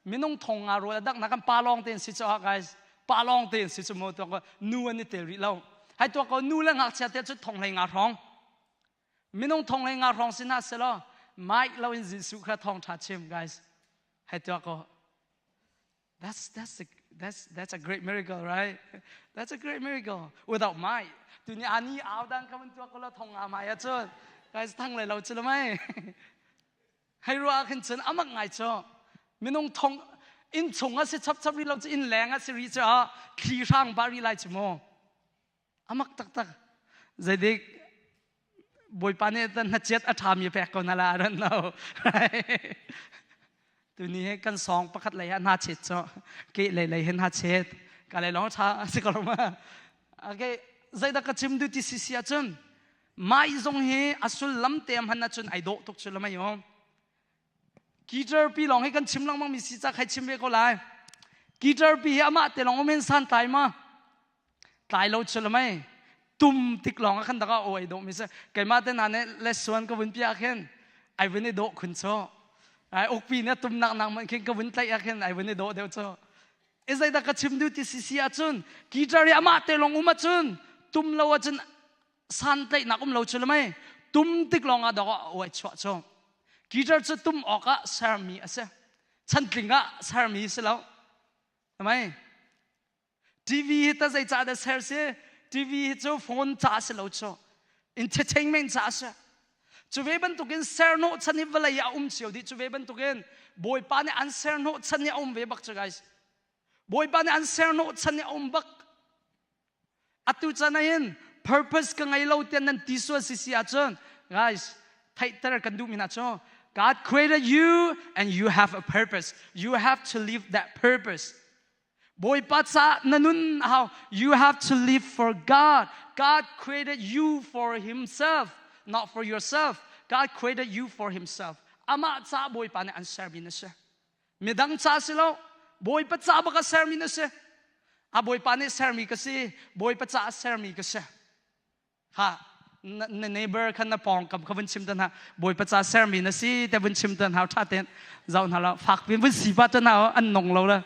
Speaker 2: minung thong nga rual a dak na kan pa lawng tein si cu guys pa lawng tein si cu mo to nu an i tel rih lo hai to ko nu le ngakchia te cu thong hlei nga hrawng Minung thong hlei nga hrawng si hna selaw mic lo in Jesuh kha thawngṭha chim guys. Hei tuah ko. That's that's a, that's that's a great miracle, right? That's a great miracle. Without mic. Tuni ani au dan ka mun tuah ko lo thong nga mai ahcun guys thang lai lo chu mai. Hei ruah khin cun amak ngai cu minung thong inn chung a si chap chap ri lo cu inn leng a si ri cu thli hrang ba ri lai chu mu. Amak taktak. Zeidik Bawipa nih hnachiat a ṭhami pek ko na la, I don't know. Tuni he kan song pakhat lei ah hna chet cu ke lei lei hin hna chet ka lei lawng ṭha a si ko lo ma. Okay, zeidah ka chim duh ti si si ahcun mai zong hi a sullam te hman ahcun ai dawh tuk cu lamai o. Guitar pi lawng hi kan chim lengmang mi si ca khai chim ve ko lai. Guitar pi hi amah te lawng um hin san tlai ma. Tlai lo chu lamai. Tum tik lawng ah khan daka o ai dawh mi si. Keimah te hna nih lessuan ka vun piah khin ai vun i dawh khun cho. Ai ukpi ne tum nak nak man khin ka vun tlaih ah khin ai vun i dawh deuh cho. I zeidah ka chim duh ti si si ahcun guitar hi amah te lawng um ahcun tum lo ahcun Santlaihnak um lo cu le mei tum tik lawng ah dawk ah uai chuah cu. Guitar cu tum awk ah sermi a si. Chantling ah sermi si lo. Mei TV hi ta zei ca dah ser si? TV hi cu phone ca si lo cu. Entertainment ca si. Cu ve bantukin serhnawh chan hi vawlei ah a um cio dih. Cu ve bantukin Bawipa nih an serhnawh chan hi a um ve bak cu guys. Bawipa nih an serhnawh chan hi a um bak. Atu chan ah hin purpose ka ngei lo tiah nan ti sual si si ahcun guys theihter kan duhmi hna cu God created you and you have a purpose. You have to live that purpose. Bawipa caah na nun a hau. You have to live for God. God created you for Himself, not for yourself. God created you for Himself. Amah caah Bawipa nih an sermi na si. Midang ca si lo. Bawipa ca bak a sermi na si. A Bawipa nih sermi ka si. Bawipa caah sermi ka si. Ha na neighbor khan na pawngkam kha vun chim tan ha Bawipa ca sermi na si te vun chim tan hau tha ten zau hna la fak pin vun si pa tan hau an nong lo la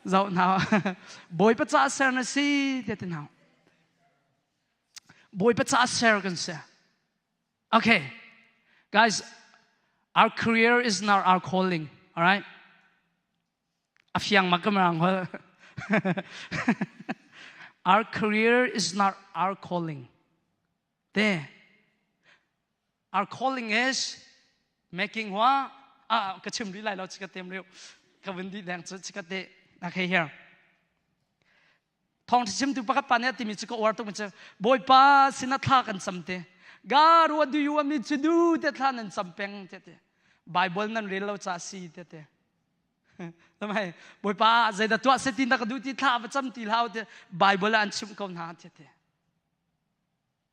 Speaker 2: zau hna Bawipa ca ser na si te tin hau Bawipa ca ser kan si. Okay, guys, our career is not our calling, all right? A fiang ma kamarang hol. Our career is not our calling. Te. Our calling is making what? Ah, ka chim ri lai lo chika tem riu. Ka vun di deng chu chika te. Okay, here. Thawng chimtu pakhat pa nih a timi cu ka uar tuk mi cu Bawipa sinah thla kan cam te. God, what do you want me to do? Te thla nan cam peng te te. Bible nan rel lo ca si te te. Lamai Bawipa zeidah tuah se ti na ka duh ti thla va cam ti hlau te Bible ah an chimh ko hna te te.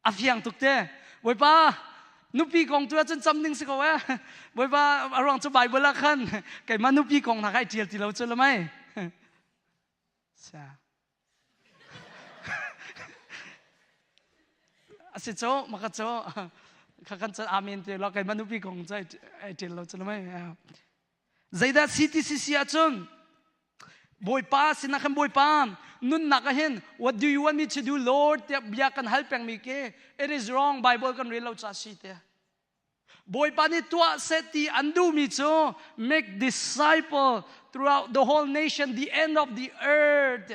Speaker 2: A fiang tuk te. Bawipa nupi kong tu ahcun cam ding si ko eh. Bawipa a ruang cu Bible ah khan keimah nupi kong hna kai tial ti lo cu lamai. Sia. A si cu maka cu kha kan cun amen te lo keimah nupi kong cu ai tial lo cu lamai. Zeidah CTCC ahcun Bawipa sinah khan Bawipa nunnak ah hin what do you want me to do Lord tiah bia kan hal pengmi ke it is wrong Bible kan rel lo ca si te Bawipa nih tuah seh ti an duhmi cu make disciple throughout the whole nation the end of the earth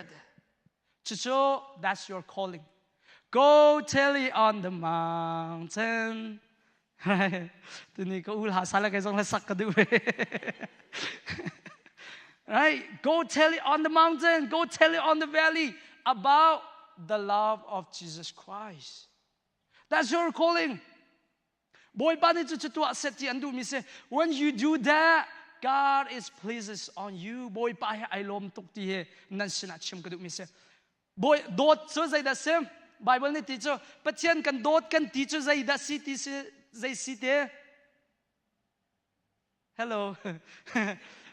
Speaker 2: cucu that's your calling go tell it on the mountain Tuni ka ul ha sala kai zong la sak ka duh ve. Right? Go tell it on the mountain, go tell it on the valley about the love of Jesus Christ. That's your calling. Bawipa nih cu tuah set ti an duhmi si. When you do that, God is pleases on you. Bawipa he ai lawm tuk ti hi nan sinah chim ka duhmi si. Bawi dawt cu zeidah si? Bible nih ti cu Pathian kan dawt kan ti cu zeidah si ti si zei si te? Hello.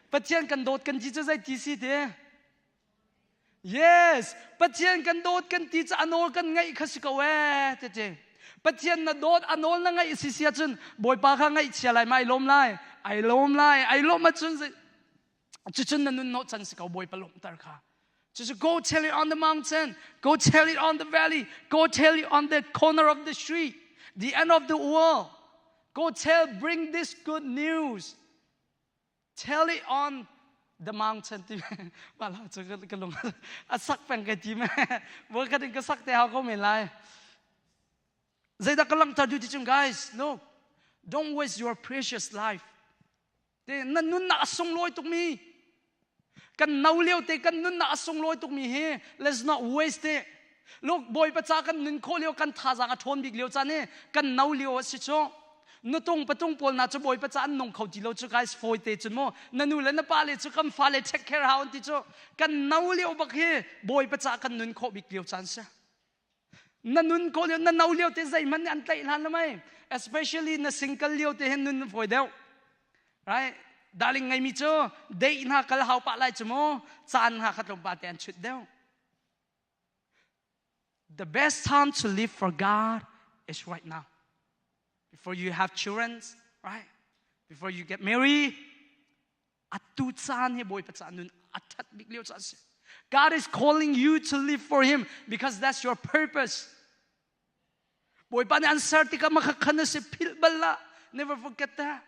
Speaker 2: Pathian kan dawt kan ti cu zei ti si te? Yes, Pathian kan dawt kan ti cu a nawl kan ngaih kha si ko ee te te. Pathian na dawt a nawl na ngaih si si ahcun Bawipa kha ngaihchia lai ma ai lawm lai? Ai lawm lai. Ai lawm ahcun cucun na nun hnawh can si ko Bawipa lawmhter kha. Cucu go tell it on the mountain, go tell it on the valley, go tell it on the corner of the street, the end of the world. Go tell, bring this good news. Tell it on the mountain ti mah la cu ka lung a sak peng kai ti me voi khat in ka sak te hau ko men lai zeidah ka langhter duh ti chung guys look don't waste your precious life Te na nunnak a sunglawi tukmi kan no lio te kan nunnak a sunglawi tukmi hi let's not waste it. Look Bawipa ca kan nun khawh lio kan thazaang a ṭhawn bik lio caan hi kan no lio a si cu. Nutung patung pawl na cu Bawipa ca an nung kho ti lo cu guys fawi te cun mu na nu le na pa le cu kan fale take care hau an ti cu kan no lio bak hi Bawipa ca kan nun khawh bik lio caan si. Na nun ko lio na no lio te zeihmanh nih an tlaih hlan lo mei especially na single lio te hin nun fawi deuh right darling ngeimi cu date hna kal hau pah lai cu mu caan hna khat lawng pa te an chut deuh the best time to live for God is right now before you have children right before you get married Atu caan hi Bawipa ca nun a ṭhat bik lio caan si. God is calling you to live for Him because that's your purpose. Bawipa nih an ser tikah makhakhan na si philh bal lah. Never forget that.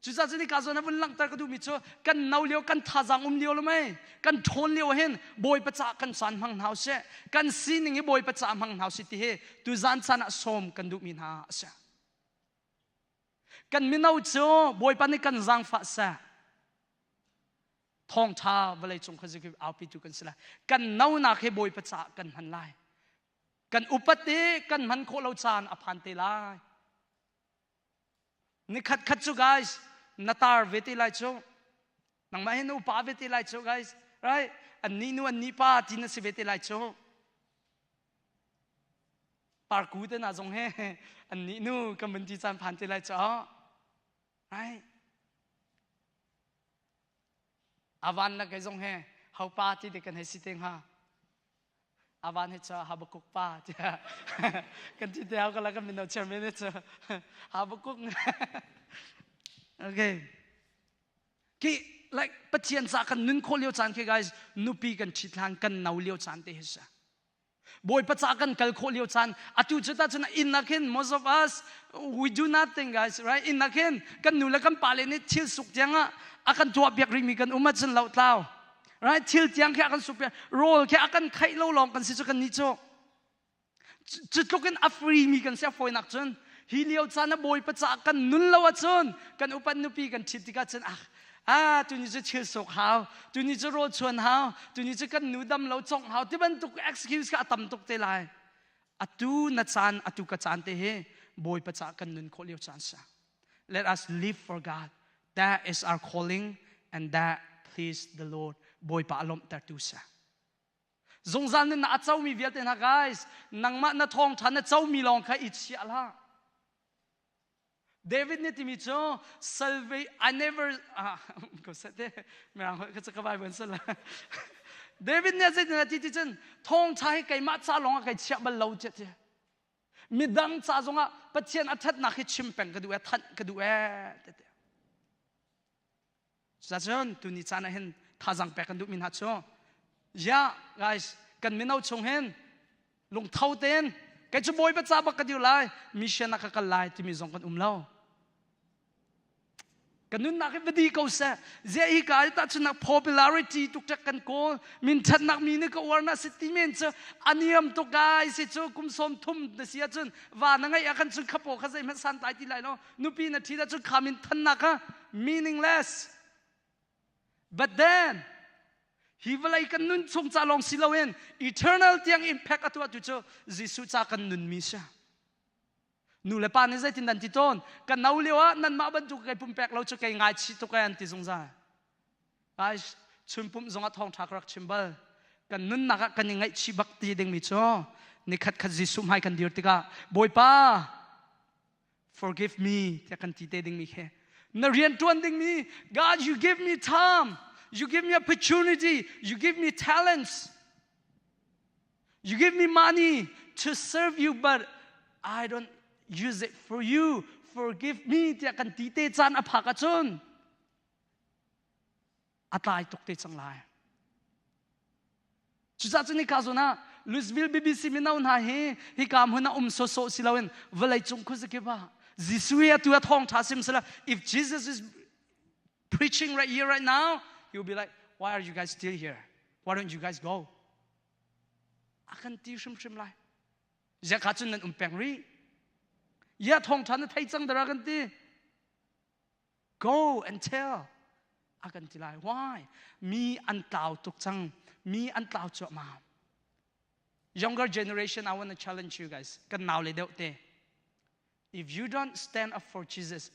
Speaker 2: Cucaah cun hika zawn ah vun langhter ka duhmi cu kan no lio kan thazaang um lio lo mei kan ṭhawn lio hin Bawipa caah kan caan hmang hna usih kan sining hi Bawipa caah hmang hna usih ti hi tuzaan caan ah sawm kan duhmi hna a si. Kan mino cu Bawipa nih kan zaangfah seh. Thawngṭha vawleicung khuazakip aupitu kan si lai. Kan nonak hi Bawipa caah kan hman lai. Kan upat i kan hman khawh lo caan a phan te lai. Nikhat khat cu guys, na tar ve te lai cu. Nangmah hi na upa ve te lai cu guys. Right? An ni nu an ni pa ti na si ve te lai cu. Parku te na zong he an ni nu kan vun ti caan phan te lai cu. Right? Avan na kai zong he hau pa ti te kan hei si te hnga. Avan hi cu Habakkuk pa tiah kan ti te hau kala kan mino chairman hi cu Habakkuk. Okay. Ki like Pathian ca kan nun khawh lio caan khi guys nupi kan ṭhit hlan kan no lio caan te hi si. Bawipa ca kan kal khawh lio caan atu cu ta cun inn ah khin most of us we do nothing guys right inn ah khin kan nu le kan pa le nih thil suk tiang ah a kan tuah piak rihmi kan um ahcun lo tlau right thil tiang khi a kan suk piak rawl khi a kan khaih lo lawng kan si cu kan nih cu cu tluk in a free mi kan si a fawinak cun hi lio caan ah Bawipa ca kan nun lo ahcun kan upat nupi kan ṭhit tikah cun ah ah tuni cu thil sok hau tuni cu rawl chuan hau tuni cu kan nu dam lo congh hau ti bantuk excuse kha a tam tuk te lai atu na caan atu ka caan te hi Bawipa ca kan nun khawh lio caan sa let us live for God that is our calling and that please the Lord Bawipa a lawmhtertu sa Zungzal nunnak a comi vialte hna guys, nangmah na thawngṭha na comi lawng kha i chiah hlah. David nih timi cu salve I never ah ko sete mirang holh ka ka Bible sal David nih zeitin a ti ti cun thawngṭha hi keimah ca lawng ah kai chiah bal lo tiah ti. Midang ca zongah Pathian a ṭhatnak hi chim peng ka duh e thanh ka duh e ti. Cucun tuni caan ah hin thazaang pek kan duhmi hna cu yeah guys kan mino chung hin lungtho tein kei cu Bawipa ca bak ka dir lai mission ah ka kal lai timi zong kan um lo kan nunnak hi va di ko seh zia hi ka ai tahchunnak popularity tuk tek kan kawl min thatnak mi nih ka uar na si ti men cu aniam tuk guys si cu kum sawm thum na si ahcun va na ngeih ah khan cun khapo kha zeihmanh san tlai ti lai lo nupi na ṭhit ahcun kha min thannak kha meaningless but then hi vawlei kan nun chung ca lawng si loin eternal tiang impact a tuahtu cu Jesuh ca kan nunmi si nu le pa nih zeitin nan ti tawn kan no lio ah nanmah bantuk kei pumpek lo cu kei ngaichih tuk e an ti zungzal ai chun pumh zongah thawngṭha ka rak chim bal kan nunnak ah kan i ngaihchih bak ti dingmi cu nikhat khat Jesuh hmai kan dir tikah Bawipa forgive me tiah kan ti te dingmi khi na rian tuan dingmi God you give me time you give me opportunity you give me talents you give me money to serve you but I don't use it for you forgive me tiah kan ti te caan a phak ahcun a tlai tuk te cang lai Cucaah cun hika zawn ah Louisville BBC mino hna hi hika hmun ah um sawsawh si loin vawleicung khuazakip ah Jesuh hi atu a thawngṭha sim sila if Jesus is preaching right here right now he will be like why are you guys still here why don't you guys go a kan ti hrimhrim lai ziah kha cun nan um peng rih ya thawngṭha na thei cang dara kan ti Go and tell. A kan ti lai. Why? Mi an tlau tuk cang. Mi an tlau cuahmah. Younger generation, I want to challenge you guys. Kan nau le deuh te. If you don't stand up for Jesus,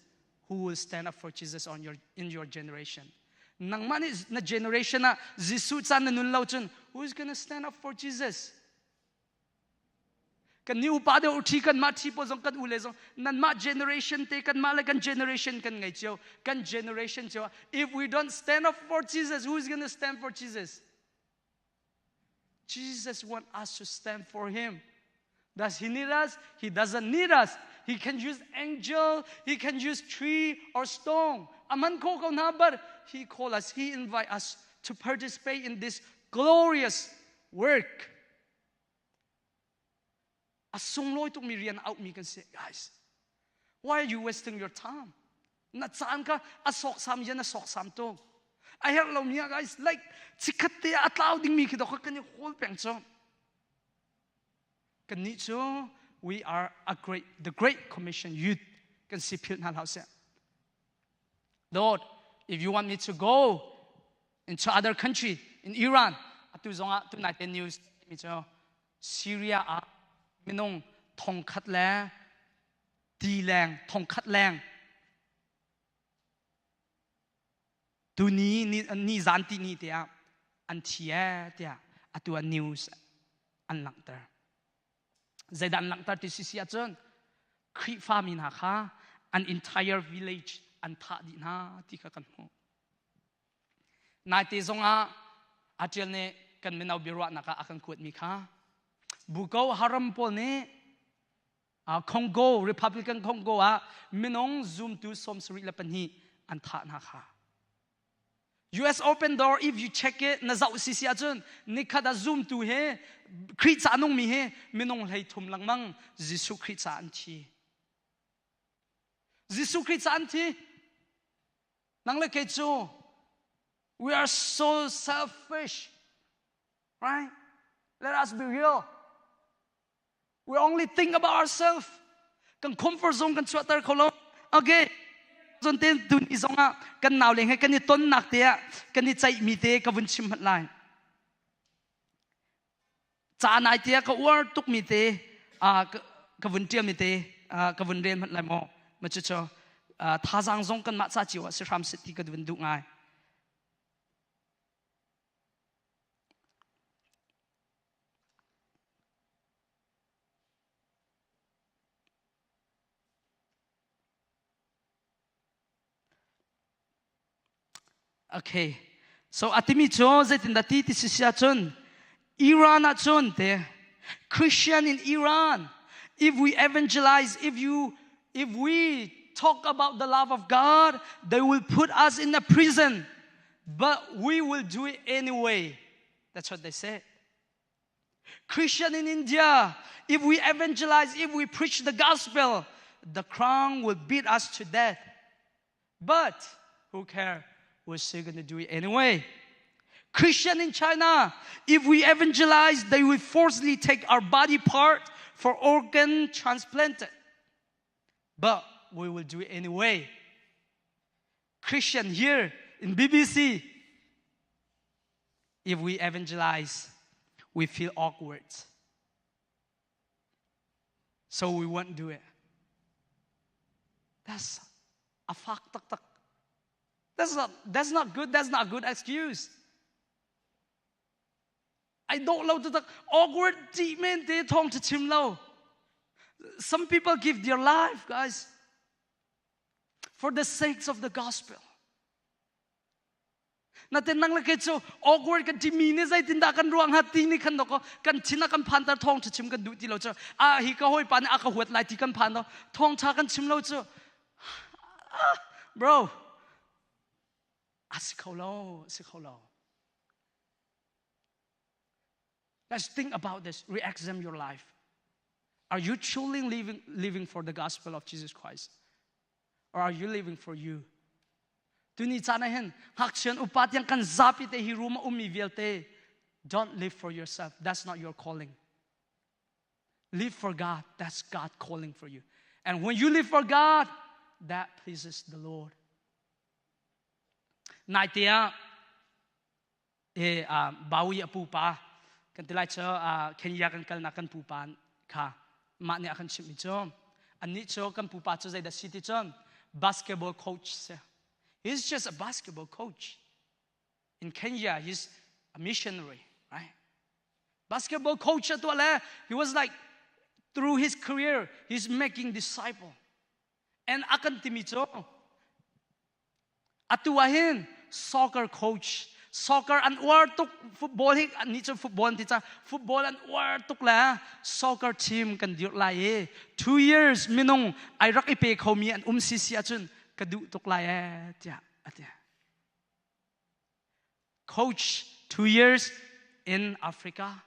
Speaker 2: who will stand up for Jesus on your, in your generation? Nangmah nih na generation ah Jesuh caan na nun lo cun who is gonna stand up for Jesus? Kan ni upa deuh ṭhi kanmah ṭhi pawl zong kan u le zong nanmah generation te kanmah le kan generation kan ngei cio kan generation cio if we don't stand up for Jesus who is going to stand for Jesus Jesus want us to stand for him Does he need us? He doesn't need us. He can use angel, he can use tree or stone. Aman ko ko na but he call us, he invite us to participate in this glorious work. A sunglawi tukmi rian auhmi kan si, guys. Why are you wasting your time? Na caan kha a sawksam in a sawksam tuk. A herh lomi ah guys, like chikhat te a tlau dingmi khi dok kan i hawl peng cu. Kannih cu we are a great the great commission youth kan si philh hna hlah seh. Lord, if you want me to go into other country in Iran, atu zongah tunai te news mi cu Syria ah minung thongkhat le ti leng thongkhat leng tuni ni zan ti ni te ah an thi e tiah atu ah news an langhter. Zeidah an langhter ti sisi ahcun Khrihfa mi hna kha an entire village an thah dih hna ti kha kan hmuh. Naite zongah Atial nih kan mino biaruahnak ah a kan kuatmi kha Boko Haram pawl nih Congo Republican Congo ah minung zumtu 72 an thah hna kha. US Open Door if you check it na zoh si si ahcun nikhat ah zumtu he Khrih ca nungmi he minung hlei thum lengmang Jesuh Khrih ca an thi. Jesuh Khrih ca an thi. Nang le kei cu we are so selfish. Right? Let us be real. We only think about ourselves. Kan comfort zone kan chuahter kho lo. Okay. Zon ten tun i zong ah kan nau leng he kan i tonnak te ah kan i ceihmi te ka vun chim hmanh lai. Ca nai te ah ka uar tukmi te ka vun ṭialmi te ka vun rel hmanh lai maw? Ma cu cu thazaang zong kanmah ca cio ah si hram seh ti ka vun duh ngai. Okay. So atimi cu zeitindah ti ti si si ahcun Iran ahcun te Christian in Iran if we evangelize if you if we talk about the love of God they will put us in a prison but we will do it anyway that's what they said Christian in India, if we evangelize, if we preach the gospel, the crown will beat us to death. But who care? We're still going to do it anyway. Christian in China, if we evangelize, they will forcibly take our body part for organ transplant. But we will do it anyway. Christian here in BBC, if we evangelize, we feel awkward. So we won't do it. That's a fuck tak tak. That's not, that's not good. That's not a good excuse. I don't lo tak awkward ti men te thong to chim lo. Some people give their life, guys, for the sakes of the gospel. Natin nang le kei cu awkward kan timi nih zeitindah kan ruah hnga ti nih khan dawkaw kan thin a kan phanter thawngṭha chim kan duh ti lo cu a hi ka hawipa nih a ka huat lai ti kan phan lo thawngṭha kan chim lo cu bro a si kho lo si kho lo Let's think about this. Re-examine your life. Are you truly living, living for the gospel of Jesus Christ? Or are you living for you? Tuni caan ah hin ngakchian upa tiang kan zapi te hi room a ummi vialte don't live for yourself. That's not your calling. Live for God. That's God calling for you. And when you live for God, that pleases the Lord. Naite ah e Bawi a pupa kan ti lai cu Kenya kan kalnak kan pupa kha mah nih a kan chimhmi cu annih cu kan pupa cu zeidah si ti cun basketball coach si he's just a basketball coach in Kenya he's a missionary right basketball coach tuah le he was like through his career he's making disciple and a kan timi cu Atu ah hin soccer coach soccer an uar tuk football hi annih cu football an ti ca football an uar tuk le soccer team kan dirh lai i 2 years minung ai rak i pe khomi an um si si ahcun ka duh tuk lai ee tiah a ti. Coach 2 years in Africa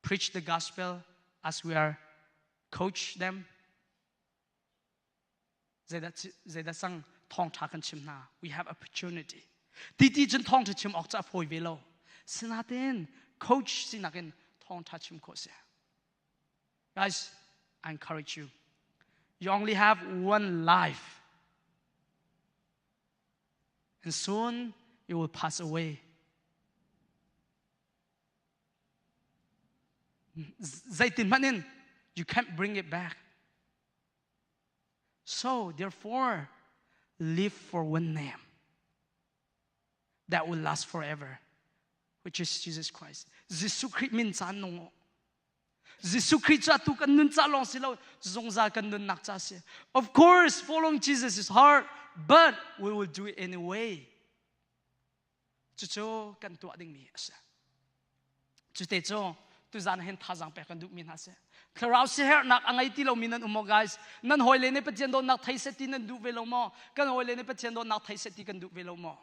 Speaker 2: preach the gospel. As we are coach them, zeidah zeidah sang thawngtha kan chim hna. We have opportunity. Ti ti cun thawngtha chim awk cu a fawi ve lo. Sinain coach sinak in thawngtha chim khawh si. Guys, I encourage you. You only have one life. And soon you will pass away. Zeitin hmanh in you can't bring it back. So therefore, live for one name that will last forever, which is Jesus Christ. Jesuh Khrih min caan nung Jesuh Khrih cu atu kan nun ca lawng si lo zungzal kan nunnak ca si. Of course, following Jesus is hard, but we will do it anyway. Cucu kan tuah dingmi a si. Cute cu tuzan hin thazaang pek kan duhmi hna si. Thlarau siherhnak a ngei ti lomi nan um maw guys? Nan hawile nih Pathian dawtnak thei seh ti nan duh ve lo maw? Kan hawile nih Pathian dawtnak thei seh ti kan duh ve lo maw?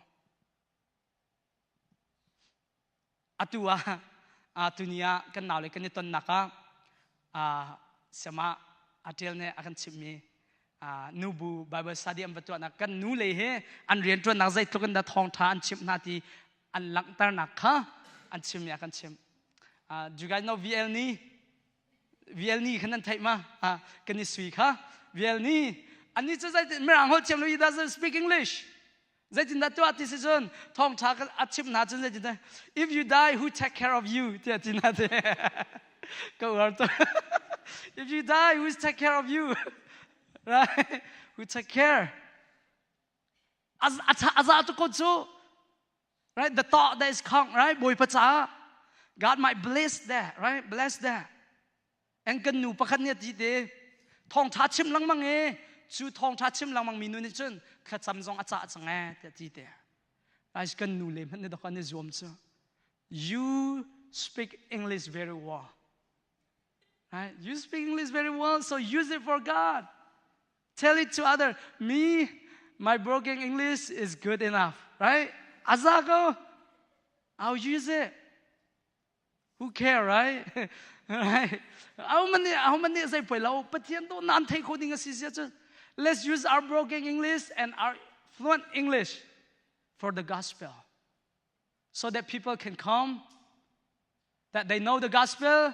Speaker 2: Atu ah tuni ah kan nau le kan i tonnak ah siama Atel nih a kan chimhmi nubu Bible study an va tuahnak kan nu le he an rianṭuannak zeitluk in dah thawngṭha an chimh hna ti an langhternak kha an chimmi a kan chimh. Do you guys know VL ni? VL ni khan nan theih ma? Kan i sui kha. VL ni. Ani cu zeitin mirang holh thiam lo he doesn't speak English. Zeitindah tuah ti si cun thawngṭha a chimh hna cun zeitindah if you die who take care of you tiah ti hna te ka uar tuk if you die who take care of you right who take care a za tu ko cu right the thought that is count right bawipa caah God might bless that right bless that An kan nu pakhat nih a ti te thawngṭha chim lengmang e cu thawngṭha chim lengmang mi nu nih cun thlacam zong a cah cang e tiah ti te. Guys kan nu le hmanh nih dok an i zuam cu. You speak English very well. Right? You speak English very well, so use it for God. Tell it to other. Me, my broken English is good enough, right? Azako, I'll use it. Who care, right? right? Aho nih aho nih zei poi lo Pathian dawh nan thei kho ding a si sia cun let's use our broken English and our fluent English for the gospel so that people can come that they know the gospel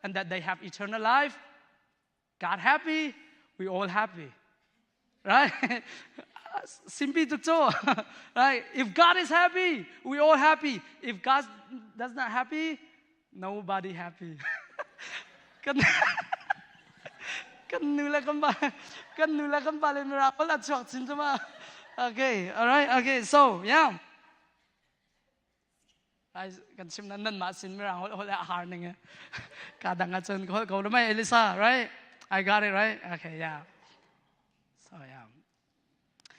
Speaker 2: and that they have eternal life God happy, we all happy. Right? Simpi tuk cu. Right? If God is happy, we all happy. If God does not happy, nobody happy. kan kan nu le kan pa kan nu le kan pa le miracle a chuak chin cu ma. Okay, all right, okay. So, yeah. Ai kan chim nan nan mah sin mirang holh holh a har ning ka dang ah cun holh ko mai Elisa right I got it right okay yeah so yeah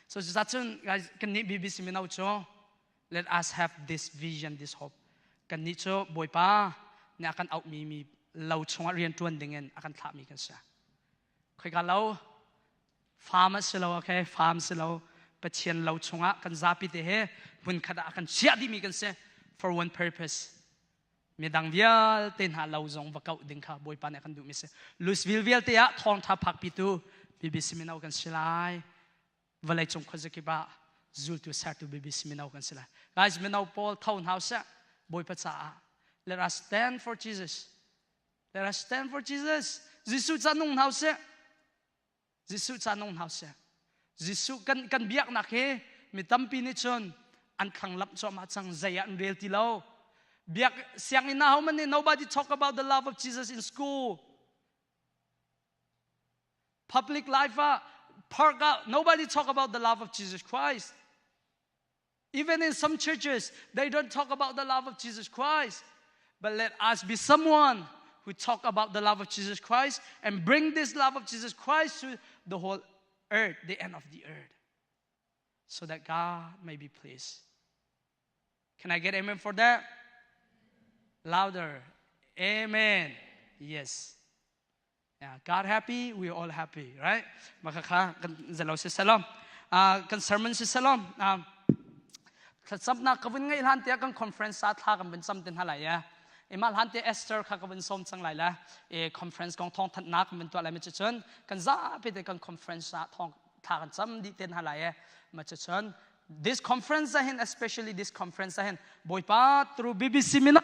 Speaker 2: so cu cun guys kan nih BBC mino cu let us have this vision this hope kan nih cu Bawipa nih a kan auh mi mi lo chungah rian tuan ding in a kan thlah mi kan si khoika lo Farm a si lo, okay? Farm si lo. Pathian lo chungah kan zapi te he hmunkhat ah kan chiah dihmi kan si for one purpose. Midang vialte hna lo zong va kauh ding kha Bawipa nih a kan duhmi si. Louisville vialte ah thawngtha phakpitu BBC mino kan si lai. Vawleicung khuazakip ah zultu sertu BBC mino kan si lai. Guys, mino pawl tho hna usih. Bawipa caah. Let us stand for Jesus. Let us stand for Jesus. Jesuh ca nung hna usih. Jesuh ca nung hna usih. Jesuh kan, kan biaknak hi mi tampi nih cun an thlanglamh cuahmah cang zei ah an rel ti lo. Biak sianginn ah homan nih nobody talk about the love of Jesus in school. Public life ah park ah nobody talk about the love of Jesus Christ. Even in some churches, they don't talk about the love of Jesus Christ. But let us be someone who talk about the love of Jesus Christ and bring this love of Jesus Christ to the whole earth, the end of the earth, so that God may be pleased. Can I get amen for that? Louder. Amen. Yes. Yeah, God happy, we all happy, right? Makakha kan zalo si salam. Kan sermon si salam. Thlacamnak ka vun ngeih hlan tiah kan conference sa thla kan vun cam tin halai ya. E mah hlan te Esther kha ka vun som cang lai la. E conference kong thong that nak kan tuah lai mi cun kan zapi te kan conference ah thong tha kan cam di ten ha lai e. Ma cun this conference ah hin especially this conference ah hin Bawipa through BBC mino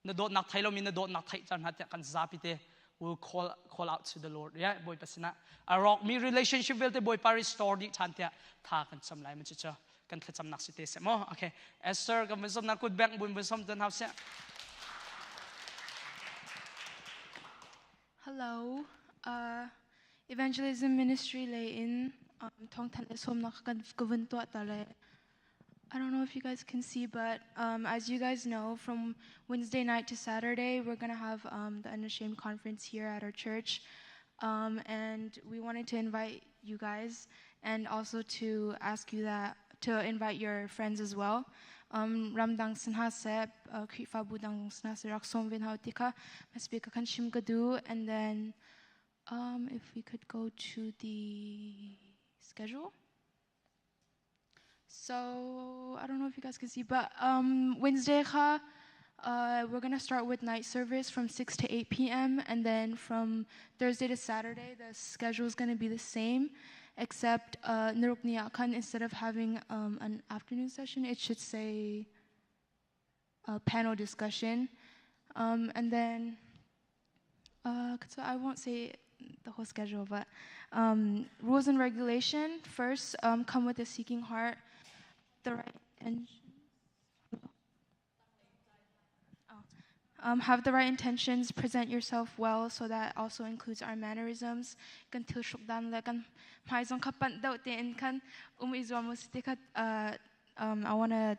Speaker 2: na dawtnak thei lomi na dawtnak theih car hna tiah kan zapi te will call call out to the Lord yeah Bawipa sinah a rawkmi relationship vialte Bawipa restore dih ṭhan tiah tha kan cam lai ma cu cu kan thlacamnak si te seh maw okay Esther kan vun som na kut beng bun vun som tan hau seh
Speaker 3: Hello uh, evangelism ministry lei in um, thawngthanh le sawmnak kan ka vun tuah ta le I don't know if you guys can see, but um, as you guys know, from Wednesday night to Saturday, we're going to have um, the Unashamed Conference here at our church. Um, and we wanted to invite you guys and also to ask you that to invite your friends as well. Um, ramdang sinha se uh, Khrihfabu dang sinha se rak som ven hau tika masbika kan shim ka du and then um, if we could go to the schedule. So I don't know if you guys can see, but um, Wednesday kha, uh, we're gonna start with night service from 6 to 8 p.m. and then from Thursday to Saturday, the schedule is gonna be the same, except uh, Niruk instead of having um, an afternoon session, it should say a panel discussion. Um, and then, uh, so I won't say the whole schedule, but um, rules and regulation. First, um, come with a seeking heart, the right intention. Oh. Um, have the right intentions, present yourself well, so that also includes our mannerisms. Kan thil hruk dan le kan hmai zong kha panh deuh tein khan um i zuam u si ti kha uh, um, I want to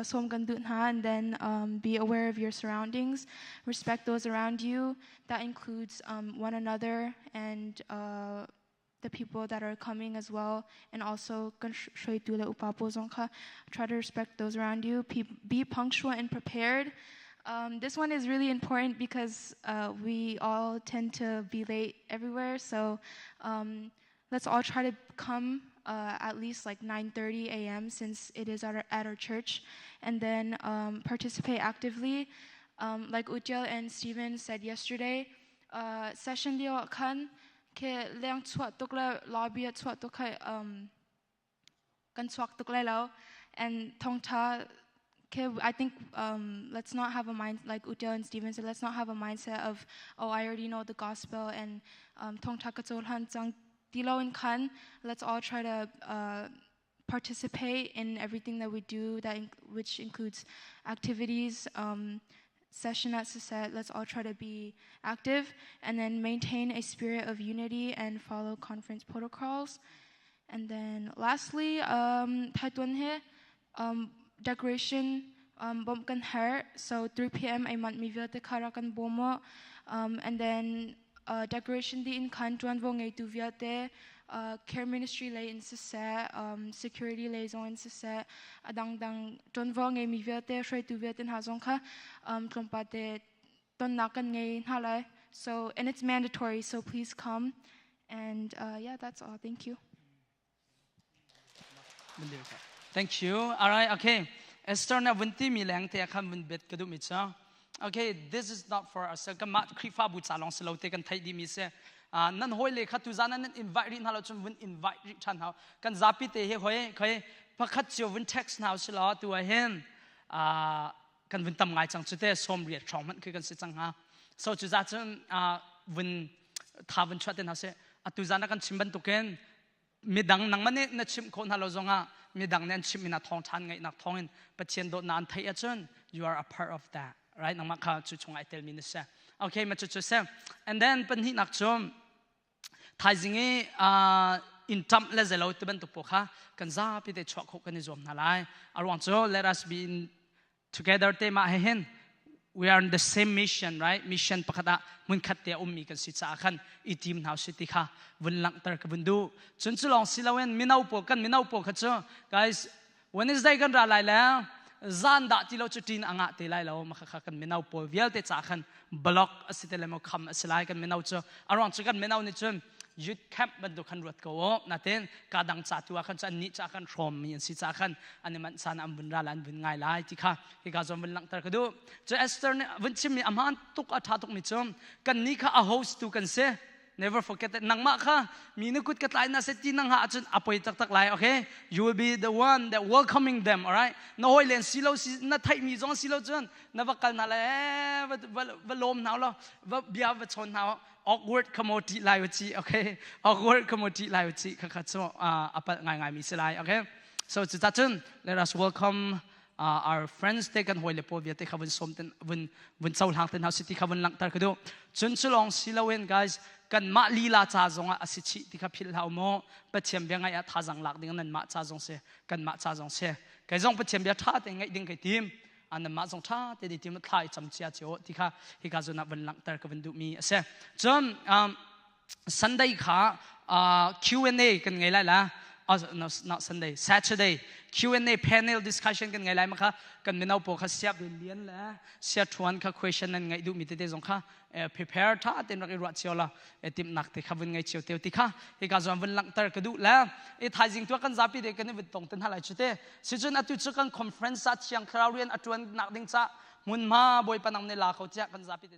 Speaker 3: sawm kan duh hna and then um, be aware of your surroundings, respect those around you. That includes um, one another and uh, the people that are coming as well, and also try to respect those around you. Be punctual and prepared. Um, this one is really important because uh, we all tend to be late everywhere. So um, let's all try to come uh, at least like 9:30 a.m. since it is at our, at our church, and then um, participate actively. Um, like Ujjal and Steven said yesterday, uh, session lio khan ke leng chuah tuk le lobby chuah tuk khai um, kan chuak tuk lai lo and thongtha okay, I think um, let's not have a mind like Ujjal and Steven said. Let's not have a mindset of oh I already know the gospel and um, thongtha ka han chang tilo in khan. Let's all try to uh, participate in everything that we do, that in, which includes activities, um, session at Saset. Let's all try to be active and then maintain a spirit of unity and follow conference protocols. And then lastly, um, um, decoration um, bom kan her. So 3 p.m. ay man mi vialte khara kan bomo. Um, and then uh, decoration di in khan tuan vo ngei tu vialte uh, care ministry lei in siseh um, security lei zong in siseh adang dang tuan vo ngei mi vialte hroi tu vialte hna zong kha um, tlawmpa te tonnak kan ngei hna lai. So and it's mandatory, so please come. And uh, yeah, that's all. Thank you.
Speaker 2: Thank you. All right, okay. Esther na vun ti mi leng te khan vun bet ka du mi cha. Okay, this is not for us. Kan mah Khrihfabu ca lawng si lo te kan theih dih mi si. Nan hoi le kha tu zan nan invite rih hna lo cun vun invite rih ṭhan hau. Kan zapi te hi hoi khoi pakhat cio vun text hna si law tu ah hin kan vun tam ngai cang cu te som riat hrawng hmanh khi kan si cang hnga. So cu za cun vun tha vun chuah te hna sih. Atu zan ah kan chim bantukin midang nangmah nih na chimh khawh hna lo zongah midang nih an chimh in a thawng ṭhan ngaihnak thawngin Pathian dawtnak an theih ahcun you are a part of that right nangmah kha cu chungah ai telmi na si okay ma cu cu si and then pahnihnak cu thaizing i uh, in ṭamh le zelo ti bantuk pawl kha kan zapi te chuah khawh kan i zuam hna lai a ruang cu let us be in together te mah he hin we are in the same mission right mission pakhat ah hmunkhat te a ummi kan si caah khan i team hna si ti kha vun langhter ka vun duh cun cu lawng si loin mino pawl kan mino pawl kha cu guys Wednesday kan ra lai le zan dah ti lo cu ṭin a ngah te lai lo ma kha kan mino pawl vialte ca khan block a si te le mo kham a si lai kan mino cu a ruang cu kan mino nih cun. Youth camp bantuk khan ruat ko o. Natin ka dang ca tu ah khan cu an nih ca kan hrawm mi an si ca khan an i manh san an vun ra la an vun ngai lai ti kha hika zawn vun langhter ka duh. Cu Esther nih vun chim mi a hmaan tuk a tha tuk mi cu kan nih kha a host tu kan si. Never forget that. Nangmah kha mi na kut ka tlai na se ti nang ha ahcun a poi taktak lai. Okay? You will be the one that welcoming them, all right? Na hawi len si lo si na theih mi zong si lo cun na va kal na le va va lawm hna lo va bia va chawn hna awkward kha mo ti lai chi okay? Awkward kha mo ti lai chi kha kha chu a pal ngai ngai mi si lai. Okay? So cu ta cun let us welcome our friends te kan hawi le pawl vialte kha vun som ten vun vun cohlang ten hau si ti kha vun langhter ka duh. Cun cu lawng si loin guys, kan mah lila ca zong ah a si chih ti kha philh hau maw. Pathian bia ngaih ah thazang lak ding nan mah ca zong si, kan mah ca zong si. Kei zong Pathian bia tha te ngaih ding kai tim, an mah zong tha te di tim thla i cam cia cio ti kha hika zon ah vun langhter ka vun duh mi a si. Cun Sunday kha Q&A kan ngei lai la. No, not Sunday, Saturday Q&A panel discussion kan ngei lai ma kha kan mino pawl kha siap lian le sia thuan kha question nan ngaih duh mi tete zong kha prepare tha ten rak i ruah cio la tim nak te kha vun ngai cio teu ti kha hika zon vun langhter ka duh le i thaizing tu kan zapi de kan i vun tong ten halai chu te. Si cun atu chu kan conference a Thiang Thlarau rian a tuan nak ding cha hmunhma Bawipa nang ne la kho chia kan zapi te.